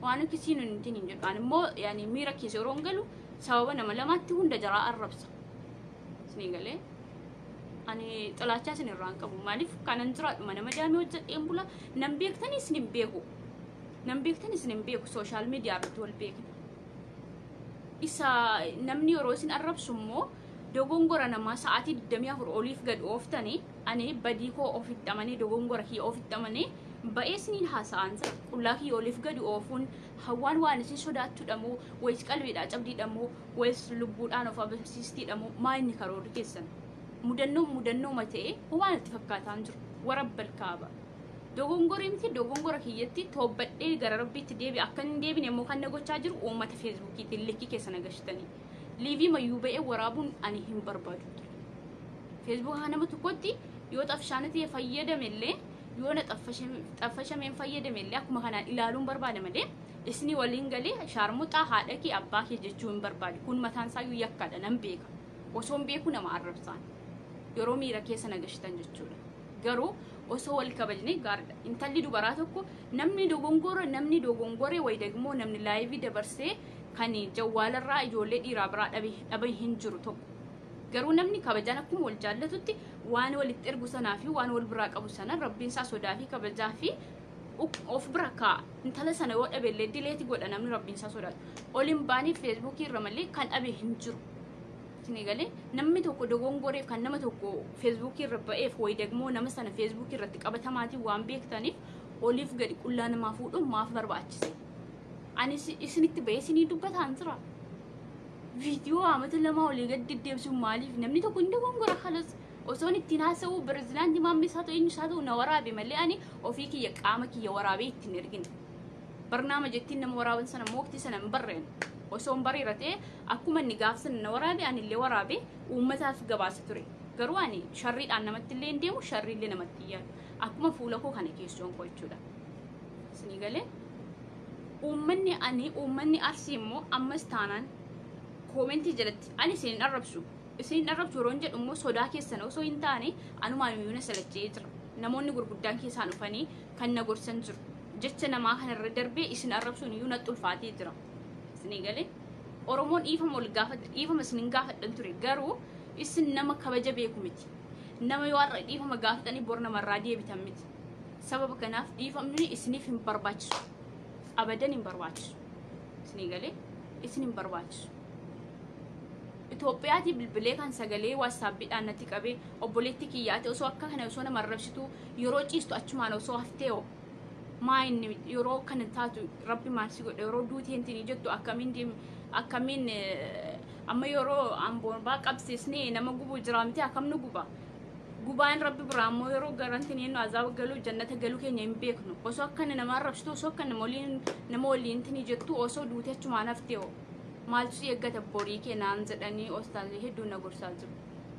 Waan akkasiin nuti hin jedhu. Ani immoo yaani miira keessa yeroo galu sababa nama lamaatti hunda jaraa arrabsa. Isinii galee, ani xilaachaa isin irraa hin qabu. Maaliif kanan jiraadhu mana madaamii hojjedheen bula. Nan beektanii isin hin beeku. Nan beektan isin hin beeku, social media irratti wal beekna. Isa namni yeroo isin arrabsu immoo dogongora namaa sa'aatii 24 oliif gad ooftanii, ani badii koo ofitti amanee, dogongora kiyya ofitti amanee ba'ee isiniin haasa'an jira. Qullaa kiyya oliif gadi oofuun hawaan waan isin sodaachuudha moo, wayis qalbiidhaa cabdiidha moo, wayis lubbuudhaan of amansiistiidha moo, maa inni karoorri keessan? Mudannoo mudannooma ta'e waan itti fakkaataan jiru warabbal kaaba. Dogongorii miti, dogongora kiyyatti toobbadhee gara Rabbiitti deebi'e. Akka hin deebine immoo kan na gochaa jiru uummata Feesbuukiitiin likkii keessa na gashitanii. Live mayyuu ba'ee waraabuun ani hin barbaadu ture. Feesbuukaa nama tokkotti yoo xafshaana ta'e fayyadame illee, yoo na xaffashameen fayyadame illee, akkuma kanaan ilaaluun barbaada malee isinii waliin galee shaarmuxaa haadha kee abbaa kee jechuu hin barbaadu. Kun mataan isaayyuu yakkaadha, nan beeka. Osoo hin beeku nama arrabsaan. Yeroo miira keessa nagashitan jechuudha. Garuu osoo wal kabajne gaariidha. Intalli dubaraa tokko namni dogongora namni dogongore wayi dagmoo namni laayivii dabarsee kan jawwaalarraa ijoollee dhiiraa biraa dhabe hin jiru tokko. Garuu namni kabajaan akkuma wal jaallatutti waan walitti ergu sanaa fi waan wal biraa qabu sana rabbiin isaa sodaa fi kabajaa fi of bira kaa'a. Intala sana yoo dhabe illee dileeti godha namni rabbiin isaa sodaatu. Ol hin baanii feesbuukii irra malee kan dhabe hin jiru. Isin galee namni tokko dogongoreef kan nama tokko feesbuukii irra ba'eef wayi dagmoo nama sana feesbuukii irratti qabatamaatiin waan beektaniif oliif gadi qullaa namaa fuudhuun maaf barbaachise? Ani isinitti ba'ee isinii dubbataan jira. Viidiyoo amata 2 olii gad deddeebisuun maaliif namni tokko hin dogongora kalas osoon ittiin haasa'u pirezidaantii maammi isaa ta'u eenyu isaa ta'u na waraabe malee ani ofii kiyya qaama kiyya waraabee ittiin ergine. Barnaama jettiin nama waraaban sana mooktii sana hin barreen. Osoon bareera ta'e akkuma inni gaaf sana na waraabe ani illee waraabe uummataaf gabaasa ture. Garuu ani sharriidhaan namatti illee hin deemu sharri illee namatti hin yaadu. Akkuma fuula koo kana keessoon koo jechuudha. Isinii galee uummanni ani uummanni Arsii immoo ammas taanaan koomentii jalatti ani isin hin arrabsu. Isin hin arrabsu yeroon jedhu immoo sodaa keessan osoo hin taane anumaan iyyuu na salachee jira. Namoonni gurguddaan keessaan dhufanii kan na gorsan jiru. Jecha namaa kanarra darbee isin arrabsuun iyyuu natti ulfaatee jira. Isinii galee Oromoon dhiifama ol gaafadha dhiifama isin hin gaafadhan ture garuu isin nama kabaja beeku miti. Nama yoo har'a dhiifama gaafatanii bor namarraa deebitan miti. Sababa kanaaf dhiifamni isiniif hin barbaachisu. Abadan hin barbaachisu. Isinii galee isin hin barbaachisu. Itoophiyaatii bilbilee kan sagalee waatsaappiidhaan natti qabee obboleetti kiyyaate osoo akka kana osoo nama arrabsitu yeroo ciistu achumaan osoo haftee hoo maa inni yeroo kana taatu rabbi maal si godhe yeroo duuteen tinii jettu akkamiin deem akkamiin amma yeroo amboonbaa qabsiisnee nama gubuu jira miti akkam nu guba gubaan rabbi biraa immoo yeroo garantiin yennu azaaba galuu jannata galuu keenya hin beeknu osoo akkana nama arrabsitu osoo akka nama waliin tinii jettu osoo duutee achumaan haftee hoo maaltu si eeggata borii kee naan jedhanii ostaalii hedduun na gorsaa jiru.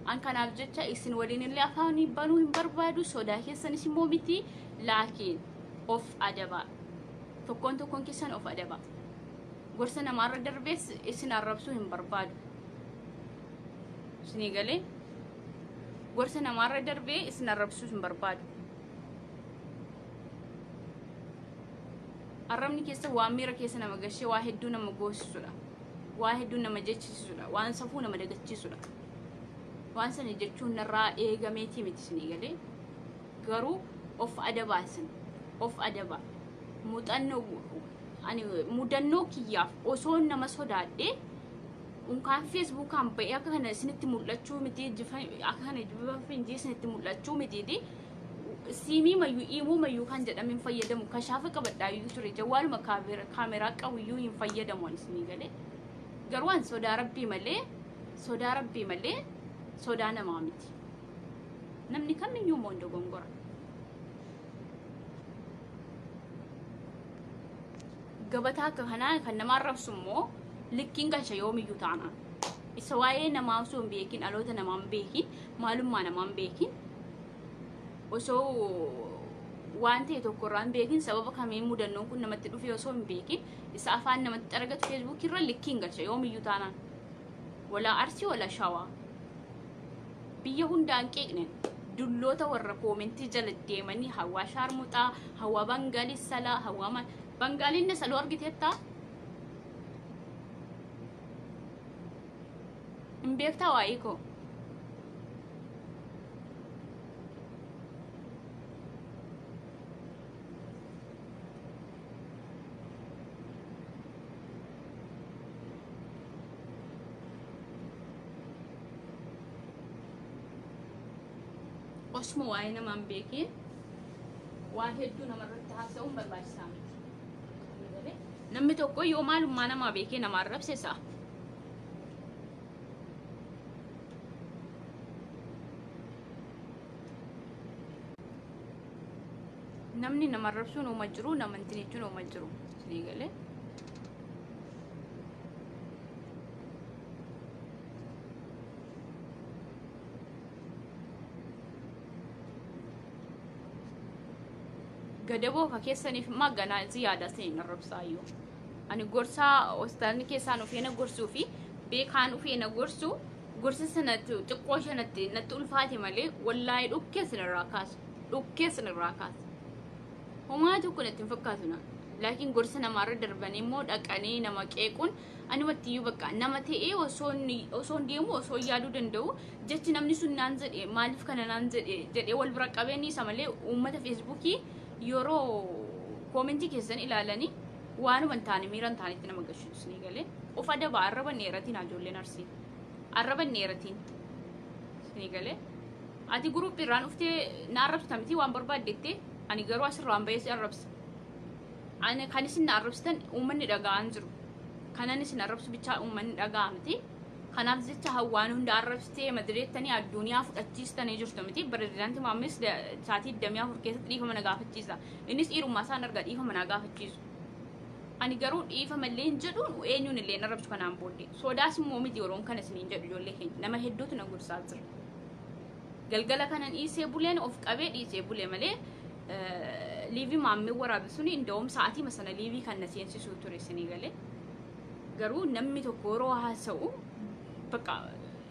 An kanaaf jecha isin waliin illee afaan banuu hin barbaadu sodaa keessanis immoo miti laakiin of adabaa. Tokkoon tokkoon keessan of adabaa. Gorsa namaarra darbees isin arrabsuu hin barbaadu. Isinii galee gorsa namaarra darbee isin arrabsuu hin barbaadu. Arrabni keessa waan miira keessa nama gashee waa hedduu nama goosisudha. Waa hedduu nama jechisisudha. Waan safuu nama dagachiisudha. Waan sana jechuun narraa eegameetii miti isinii galee. Garuu of adabaa isin. Of adabaa. Muuxannoo ani mudannoo kiyyaaf osoo nama sodaadhee unkaan feesbuukaan ba'ee akka kana isinitti mul'achuu miti akka kana jifa finjii isinitti mul'achuu mitiiti. Siimii mayyuu iimuu mayyuu kan jedhame hin fayyadamu kashaafa qabadhaa iyyuu ture jawwaaluma kaameraa qabu iyyuu hin fayyadamu ani isinii galee. Garuu an sodaa rabbii malee sodaa rabbii malee sodaa namaa miti. Namni kamiyyuu immoo hin dogongora. Gabataa akka kanaa kan nama arrabsu immoo likkiin galcha yoomiyyuu taanaan. Isa waa'ee namaa osoo hin beekin dhaloota namaa hin beekin maalummaa namaa hin beekin osoo waan ta'e tokko irraa hin beekin sababa kamiin mudannoon kun namatti dhufe osoo hin beekin isa afaan namatti argatu feesbuukii irra likkiin galcha yoomiyyuu taanaan. Walaa Arsii walaa Shawaa. Biyya hundaan qeeqnen dulloota warra koomentii jala deemanii hawaa shaarmuxaa, hawaa Bangaalii salaa, hawaa Bangaaliin na saluu argiteettaa? Hin beektaa waa'ee koo? Osuma waa'ee namaa hin beekin waan hedduu namarratti haasa'uun barbaachisaa miti. Namni tokko yoo maalummaa namaa beekee nama arrabse sa'a. Namni nama arrabsuun uuma jiru, nama hin jechuun uuma jiru. Isinii galee. Gadaboo ka keessaniif immoo ganaa ziyaada isin arrabsaayyuu. Ani gorsaa hospitaalni keessaan dhufee na gorsuu fi beekaan dhufee na gorsu Gorsa sanatti xiqqoo shanatti natti ulfaate malee wallaahi dhukkee sinirraa kaasa. Dhukkee sinirraa kaasa. Homaa tokko natti hin fakkaatu na. Laakiin gorsa namaarra darbanii immoo dhaqanii nama qeequun anumatti iyyuu bakka nama ta'ee osoo deemu osoo yaaduu danda'u jechi namni sun naan jedhe maaliif kana naan jedhe jedhee wal bira qabeen isa malee uummata feesbuukii yeroo koomentii keessan ilaalanii waanuma hin taane miira hin taanetti nama gashiisu ni galee of adaba arraba neeratiin ijoolleen arsii arraba neeratiin ni galee ati guruuppii irraan dhuftee na arrabsita miti waan barbaaddetti ani garuu asirraan bahee si arrabsa. Ani kan isin arrabsitan uummanni dhaga'aan jiru. Kanan isin arrabsu bichaa uummanni dhaga'a miti. Kanaaf jecha hawaan hunda arrabsitee madireettanii addunyaa fudhachiistanii jirtu miti. Pirezidaantii Maammis sa'aatii 24 keessatti dhiifama na gaafachiisa. Innis dhiirummaa isaan argaa dhiifama na gaafachiisu. Ani garuu dhiifama illee hin jedhu eenyuun illee arrabsu kanaan booddee. Sodaas immoo miti yeroon kana isiniin jedhu ijoollee keenya nama hedduutu na gorsaa jira. Galgala kanan dhiisee buleen of qabee dhiisee bulee malee liivii maammee waraabe suni inda'uum sa'aatii masana liivii kan na seensisuu ture isinii galee. Garuu namni tokko yeroo haasa'u bakka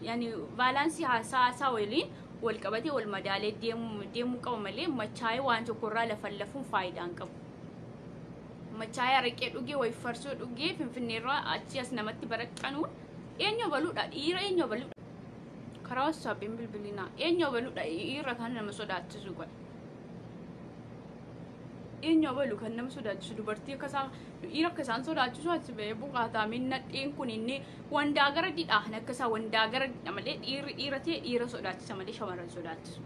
yaani baalaansii haasaa isaa waliin wal qabatee wal madaalee deemuu qaba malee machaa'ee waan tokkorraa lafa lafuun faayidaa hin qabu. Machaa'ee araqee dhugee wayi farsoo dhugee finfinneerraa achi as namatti baraqqanuun eenyu baluudha dhiira eenyu baluudha. Karaa wasaappiin bilbilinaa eenyu baluudha dhiira kan nama sodaachisu godha. Eenyu balu kan nama sodaachisu dubartii akka isaan dhiira akka isaan sodaachisu achi ba'ee buqaataa minnadheen kun inni wandaa gara didhaa kan akka isaa wandaa gara didha malee dhiirri dhiira ta'e dhiira sodaachisa malee shamarran sodaachisu.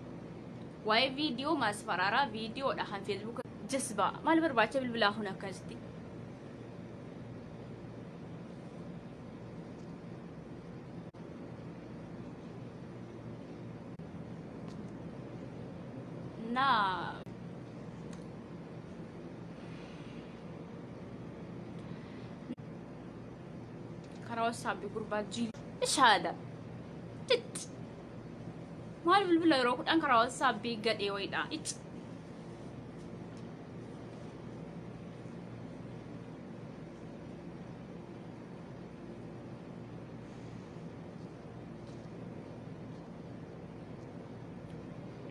Waa'ee viidiyoo maasfaraaraa viidiyoodha kan feesbuuka jazbaa maal barbaacha bilbilaa kun akkasitti. Naa karaa wasaapii gurbaa jiil ishaada tit maal bilbila yeroo kudhan karaa wasaapii gadhee wayiidha ic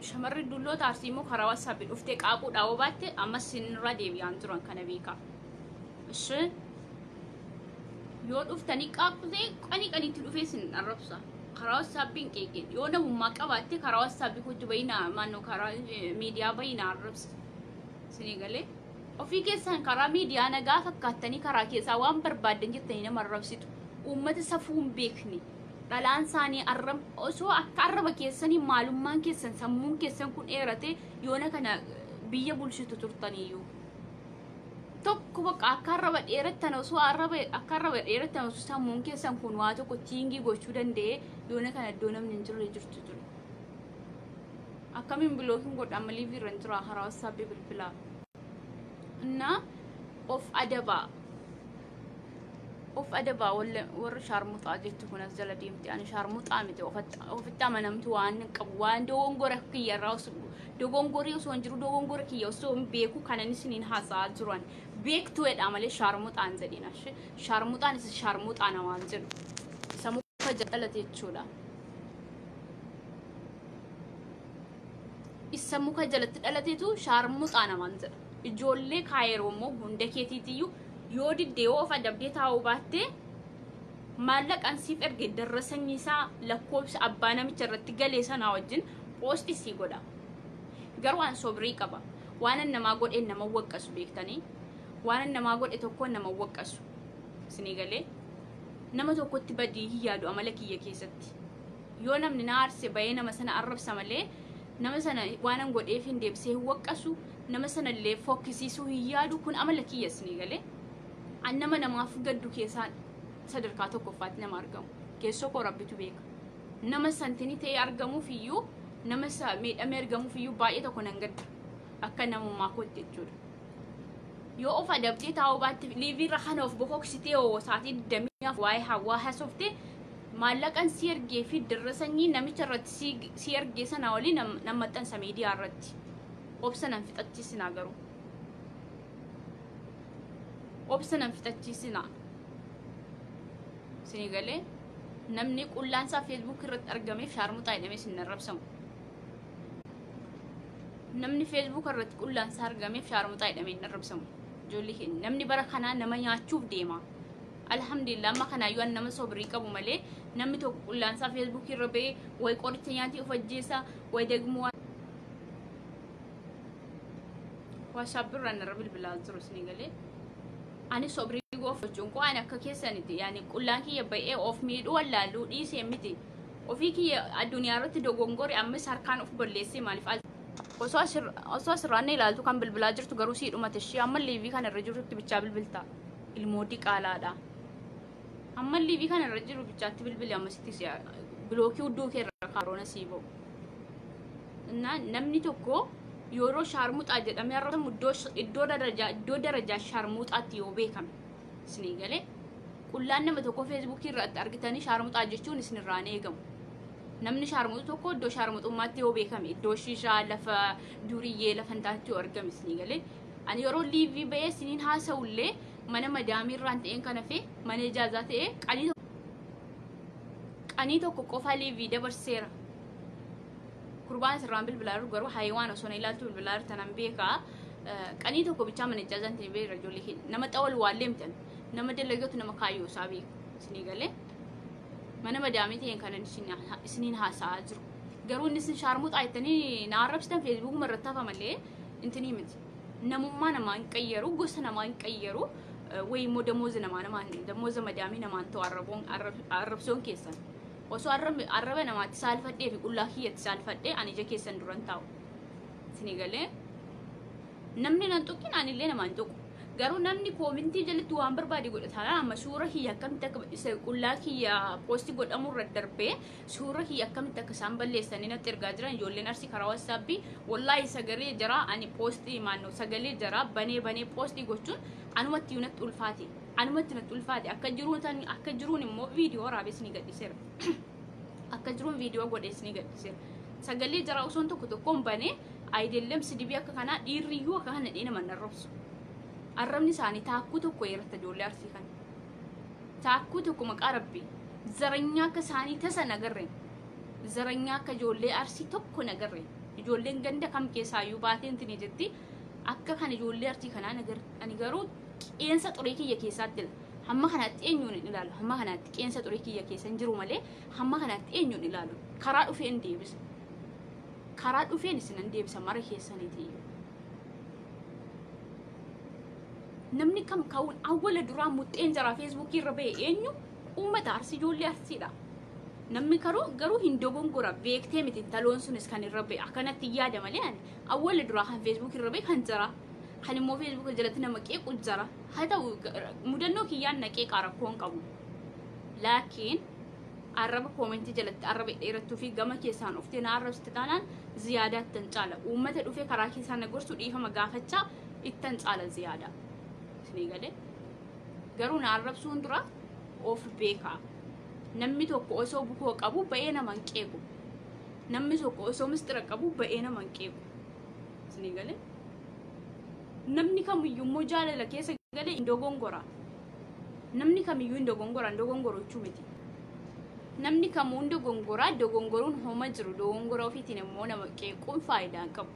shamarri dulloota arsii immoo karaa wasaapii dhuftee qaaquudhaa yoo baatte ammas sinirra deebi'aan turan kana beekaa. Ishee yoo dhuftanii qaaqxee qanii qaniitti dhufee sin arrabsa. Karaa wasaappiin qeeqeen yoo namummaa qabaatte karaa wasaappii hojii bayinaa maannoo karaa miidiyaa bayinaa arrabsa. Sinii galee ofii keessan karaa miidiyaa nagaa fakkaattanii karaa keessaa waan barbaaddan jettanii nama arrabsitu. Uummata safuu hin beekne dhalaan isaanii osoo akka arraba keessanii maalummaan keessan sammuun keessan kun dheerate yoona kana biyya bulchitu turtaniyyuu. Tokko bakka akka arraba dheerattan osoo arraba akka arraba dheerattan osoo sammuun keessan kun waa tokko tiingii gochuu danda'e yoona kana iddoo namni hin jirre jirtu ture. Akkamiin bilookiin godha amma liivii irra hin jira karaa wasaapii bilbilaa. Innaa of adabaa. Of adabaa warra shaarmuxaa jettu kun as jala deemte ani shaarmuxaa miti ofitti amanamtu waan qabu waan dogongora kiyyarraa dogongorii osoo hin jiru dogongora kiyya osoo hin beeku kanan isiniin haasa'aa jiran beektuudha malee shaarmuxaan jedhin ashi shaarmuxaan isa shaarmuxaa namaan jedhu isa muka dhalate jechuudha. Isa muka jalatti dhalateetu shaarmuxaa namaan jedha. Ijoollee kaayeroo immoo hunda keetiitiyyuu yoo diddee yoo of adabdee taa'uu baatte maallaqaan siif erge darra sanyii isaa lakkoofsa abbaa namicha irratti galee sanaa wajjin poostii sii godha. Garuu waan sobrii qaba. Waan namaa godhe nama waqqasu beektanii. Waan namaa godhe tokkoon nama waqqasu. Isinii galee nama tokkotti badii hin yaadu amala kiyya keessatti. Yoo namni na aarse bahee nama sana arrabsa malee nama sana waan godheef hin deebisee hin waqqasu nama sana illee fokkisiisuu hin yaadu kun amala kiyya isinii galee. An nama namaaf gaddu keessaan sadarkaa tokkoffaatti nama argamu. Keessoo koo rabbitu beeka. Nama santini ta'ee argamuuf iyyuu nama miidhamee argamuuf iyyuu baay'ee tokko nan gadda. Akka namummaa kootti jechuudha. Yoo of adabdee taa'uu baatte liiviirra kana of bokoksitee hoo sa'aatii 24 waa'ee hawaa haasoftee maallaqan si ergee fi dirra sanyii namicha irratti si ergee sana waliin nan maxxansa miidiyaa irratti. Obsa nan fixachiisinaa garuu. Obsa nan fixachiisinaa. Isinii galee Namni qullaan isaa Facebook irratti argameef shaarmuxaa jedhamee isin arrabsamu. Namni Facebook irratti qullaan isaa argameef shaarmuxaa jedhamee hin arrabsamu. Ijoollee keenya namni bara kanaa nama nyaachuuf deema. Alhamdulillah amma kanaayyuu an nama sobrii qabu malee namni tokko qullaan isaa Facebook irra ba'ee wayi qoricha nyaatee of ajjeesa wayi dagmoo WhatsApp irraan irra bilbilaa jiru isin galee. Ani sobrii goofachuun koo ani akka keessanitti yaani qullaan kiyya ba'ee of miidhuu wallaaluu dhiisee miti. Ofii kiyya addunyaa irratti dogongore ammas harkaan of balleessee maaliif osoo asirraan ilaaltu kan bilbilaa jirtu garuu sii dhumate ishee amma liivii kana irra jirtutti bichaa bilbilta. Ilmoo diqaalaadha. Amma liivii kana irra jiru bichaatti bilbili ammasitti bilookii hudduu kee irra kaaroona sii ba'u. Namni tokko yeroo shaarmuxaa jedhamee arrabamu iddoo darajaa shaarmuxaatti yoo beekame isinii galee qullaan nama tokko feesbuukii irratti argitanii shaarmuxaa jechuun isinirraa hin eegamu. Namni shaarmuxu tokko iddoo shaarmuxummaatti yoo beekame iddoo shishaa lafa duriyyee lafa hin taate yoo argame isinii galee ani yeroo liivii ba'ee isiniin haasa'ullee mana madaamii irraan ta'een kan hafe mana ijaazaa ta'ee qanii tokko qofa liivii dabarseera. Kurbaan asirraan bilbilaa jiru garuu hayiwaan osoo na ilaaltu bilbilaa jirtan nan beekaa. Qanii tokko bichaa mana ijaazaan ta'e beera ijoollee keenya nama xawal waallee mitan nama dalagatu nama kaayyoo isaa beeku isinii galee mana madaamii ta'een kanan isiniin haasa'aa jiru. Garuu inni isin shaarmuxaa jettanii na arrabsitan feesbuukuma irratti hafa malee intinii miti. Namummaa namaa hin qayyaru gosa namaa hin qayyaru wayi immoo damooza namaa namaan damooza madaamii namaan ta'u arrabsoon keessan. Osoo arraba namaatti saalfadhee fi qullaa kiyyatti saalfadhee ani ija keessan duran taa'u. Isinii galee namni nan tuqin anillee nama hin tuqu. Garuu namni koomintii jalatti waan barbaade godha taanaan amma suura kiyya akkamitti akka isa qullaa kiyya poostii godhamu irra darbee suura kiyya akkamitti akka isaan balleessanii natti ergaa jiran ijoolleen arsii karaa wasaappi wallaahi sagalee jara ani poostii maannoo sagalee jara banee banee poostii gochuun anumatti natti ulfaate. Anumatti natti ulfaate akka jiruun immoo viidiyoo waraabee ni gadhiiseera. Akka jiruun viidiyoo godhees ni gadhiiseera. Sagalee jara osoon tokko tokkoon banee ayidelem sidibii akka kanaa dhiirriyyuu akka kana dhee nama narrabsu. Arrabni isaanii taakkuu tokko eerata ijoollee arsii kana. Taakkuu tokko maqaa rabbii. Zaranyaa akka isaanii tasa nagarreen. Zaranyaa akka ijoollee arsii tokko nagarreen. Ijoolleen ganda kam keessaayyuu baateen tini jetti akka kana ijoollee arsii kanaa nagarre. Ani garuu qeensa xurii kiyya keessaatti hamma kanaatti eenyuun hin ilaalu. Hamma kanaatti qeensa xurii kiyya keessa hin jiru malee hamma kanaatti eenyuun ilaalu. Karaa dhufeen deebisa. Karaa dhufeen isinan deebisa mara keessaniiti. Namni kam ka'uun awwala duraa muxxeen jara feesbuukii irra ba'e eenyu uummata arsii ijoollee arsiidha. Namni garuu hin dogongora beektee miti taloon sunis kan irra ba'e akkanatti yaada malee ani awwala duraa kan feesbuukii irra ba'e kan jara kan immoo feesbuukii jalatti nama qeequ jara haa ta'u mudannoo kiyyaan na qeeqaa rakkoo hin qabu. Laakiin arraba koomentii jalatti arraba dheerattuu fi gama keessaan uftee na arrabsite taanaan ziyaadaa ittan caala. Uummata dhufee karaa keessaan na gorsu dhiifama gaafachaa ittan caala ziyaadaa. Isinii galee garuu na arrabsuun dura of beekaa. Namni tokko osoo bukoo qabu ba'ee nama hin qeequ. Namni tokko osoo mistira qabu ba'ee nama hin qeequ. Isinii galee namni kamiyyuu immoo jaalala keessa galee hin dogongora. Namni kamiyyuu hin dogongora hin dogongoro jechuu miti. Namni kamuu hin dogongora dogongoruun homa jiru dogongora ofiitiin immoo nama qeequun faayidaa hin qabu.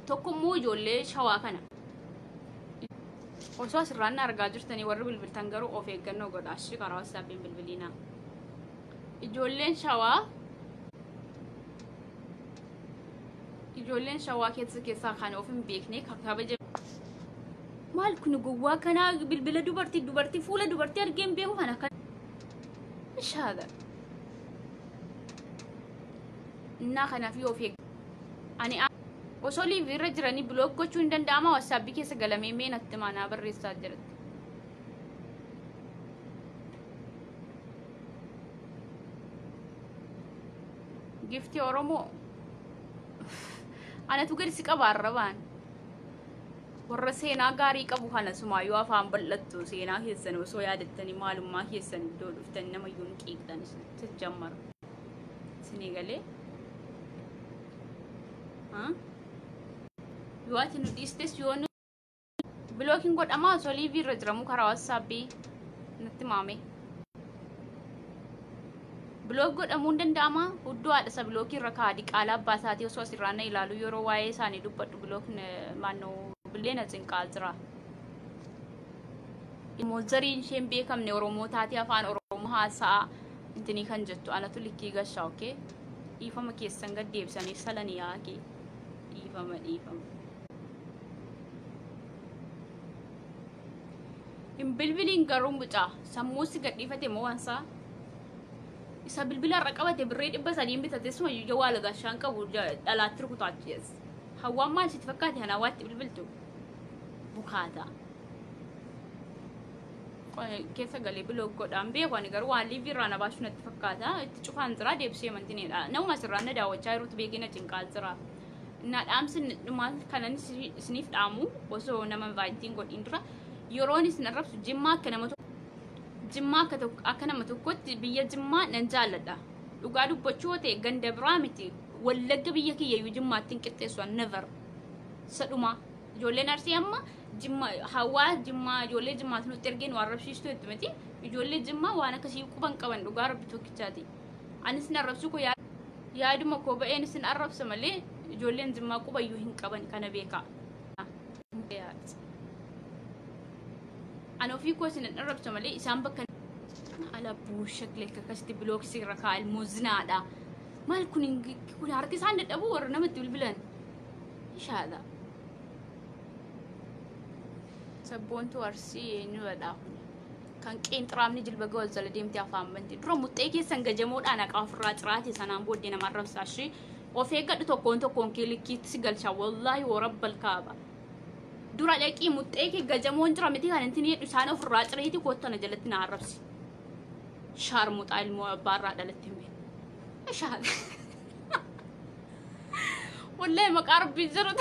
Tokko immoo ijoollee shawaa kana. Osoo asirraan argaa jirtanii warri bilbiltan garuu of eeggannoo godhaa. Ashi karaa wasaappiin bilbilinaa. Ijoolleen shawaa keessaa kan of hin beekne kabaja. Maal kun gowwaa kanaa bilbila dubartii fuula dubartii argee hin beeku kana akka shaada. Innaa kanaaf yoo of eegg ani osoo liivii irra jiranii bilook gochuu hin danda'ama wasaappi keessa galamee mee natti maanaa barreessaa jiratti. Giftii Oromoo anatu gadi si qaba arrabaan. Warra seenaa gaarii qabu kana sumaayyuu afaan bal'attu seenaa keessan osoo yaadattanii maalummaa keessan iddoo dhuftanii namayyuu hin qeeqxan jajjammara. Isinii galee? Yoo ati nu dhiistes yoo nu bilookiin godhamaa osoo liivii irra jiramu karaa wasaappi natti maame. Block godhamuun danda'ama. Hudduu haadha isa blockii irra kaa'aa diqaalaa abbaa isaatii osoo asirraa na ilaalu yeroo waa'ee isaanii dubbadhu block maannoo billeena cinqaa jira. Immoo zariin isheen beekamne Oromoo taatee afaan Oromoo haasa'a intinii kan jettu anatu likkii gashaa okee dhiifama keessan gad deebisanii salanii yaakee dhiifama dhiifama. Hin bilbiliin garuu mucaa sammuu si gadhiifate moo wansaa isa bilbila irra qabate birrii 300 bitate suma jawaala gashaan qabu dhalaatti rukutaachiis. Hawwaan maal sitti fakkaate kan hawwaatti bilbiltu bukaata. Keessa galee block godhaan beeku ani garuu waan liivii irraa na baasuu natti fakkaata itti cufaan jira deebisee mantineedha. Nama asirraa na daawwachaa jirutu beekee na cinqaa jira. Na dhaamsi dhumaa kanan isiniif dhaamu osoo nama invaayitiin godhin dura yeroon isin arrabsu Jimmaa akka nama Jimmaa akka nama tokkotti biyya Jimmaa nan jaalladha. Dhugaa dubbachuu yoo ta'e ganda biraa miti Wallagga biyya kiyyayyuu Jimmaatti hin qixxeessu never. Sadhuma ijoolleen Arsii amma Jimma hawaa Jimmaa ijoollee Jimmaatti nutti ergeen waan arrabsiistu jettu miti ijoollee Jimmaa waan akkasii quban qaban dhugaa rabbi tokkichaati. Anis sin arrabsu koo yaaduma koo ba'een isin arrabsa malee ijoolleen Jimmaa qubayyuu hin qaban kana beekaa. Ani ofii koo isin arrabsa malee isaan bakka ala buushakle akkasitti bilooksii irra kaa'e ilmoo zinaadha. Maal kun kun harki isaan dadhabu warra namatti bilbilan. Inshaalla. Sabboontuu Arsii eenyudha kun? Kan qeenxiraamni jilba gawal jala deemtee afaan banti. Dura muxxee keessan gajamoodhaan haqaa ofirraa ciraate sanaan booddee nama arrabsaa ishee. Of eeggadhu tokkoon tokkoon kee likkiitti si galcha wallaahi warabbal kaaba. Dura dhaqii muxxee kee gajamoon jira miti kan intin jedhu isaan ofirraa cireeti koottana jalatti na arrabsi. Shaarmuxaa ilmoo abbaarraa dhalatte hin beeku. Shaar. Wallaahi maqaa rabbii jiru.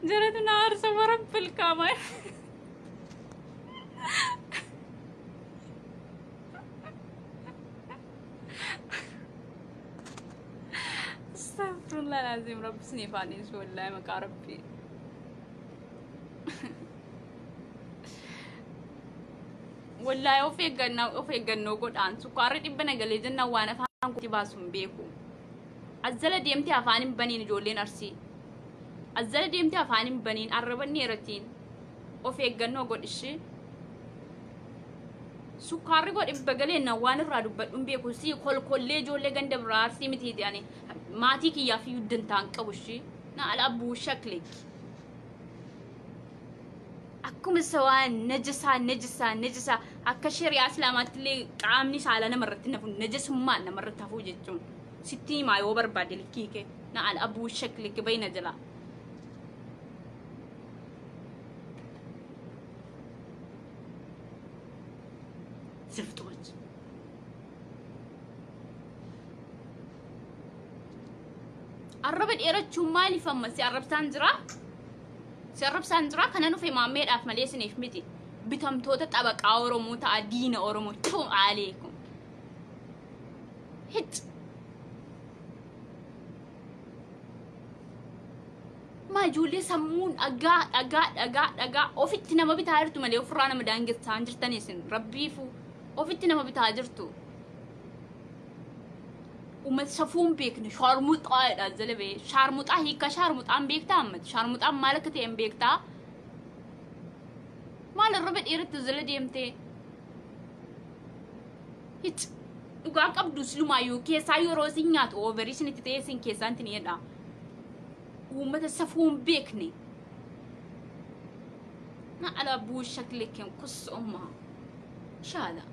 Jaratu na aarsa warabbal kaaba. Astaghfirullah alazim rabbi isiniif haa dhiisu wallaahi maqaa rabbii. Wallaahi of eeggannaa of eeggannoo godhaan sukkaarri dhibba nagalee jennaan waan afaan kootti baasu hin beeku. Azzala deemtee afaan hin baniin ijoolleen Arsii. Azzala deemtee afaan hin baniin arrabanni eratiin of eeggannoo godhishee. Sukkaarri koo dhibba galee waan irraa dubbadhu hin beeku si kolkollee ijoollee ganda biraa Arsii mitiiti ani maatii kiyyaaf iyyuu dantaa hin qabu ishee na ala abbuu shaklik. Akkuma isa waan najasaa najasaa najasaa akka shari'aa islaamaatti illee qaamni saala namarratti nafu najasummaan namarratti hafuu jechuun sitti himaa yoo barbaade likkii kee na ala abbuu shaklik bayna jalaa. Ziftoች arraba dheerachuun maaliif amma si arrabsaan jira? Si arrabsaan jira kana nufe maammeedhaaf malee isiniif miti. Bitamtoota xabaqaa Oromoo ta'a diina Oromoo tuu aleekum. Hic. Maa ijoollee sammuun dhagaa dhagaa dhagaa dhagaa ofitti nama bitaa jirtu malee ofirraa nama daangessaa hin jirtan isin rabbiifu ofitti nama bitaa jirtu. Uummata safuu hin beekne shaarmuxaadha jala ba'ee shaarmuxaa hiika shaarmuxaan beektaa ammati shaarmuxaan maal akka ta'e hin beektaa maal arraba dheeratti jala deemtee hic dhugaa qabdu silumaayyuu keessaa yeroo isin nyaatu ooverii isinitti ta'ee isin keessaa intin jedha uummata safuu hin beekne na ala buu shaklikin kus ummaa shaada.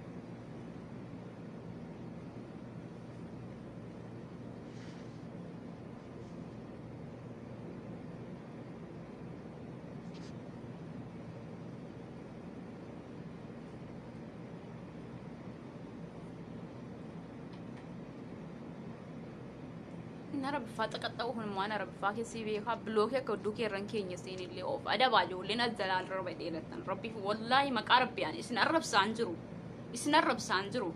Inni rabbifaa xaqaxxa'u kun immoo ana rabbifaa keessi beekaa bilookii akka odduu keerran keenya seenillee of adabaa ijoolleen as jalaa arraba dheeratan rabbiif wallaahi maqaa rabbi ani isin arrabsaan jiru isin arrabsaan jiru.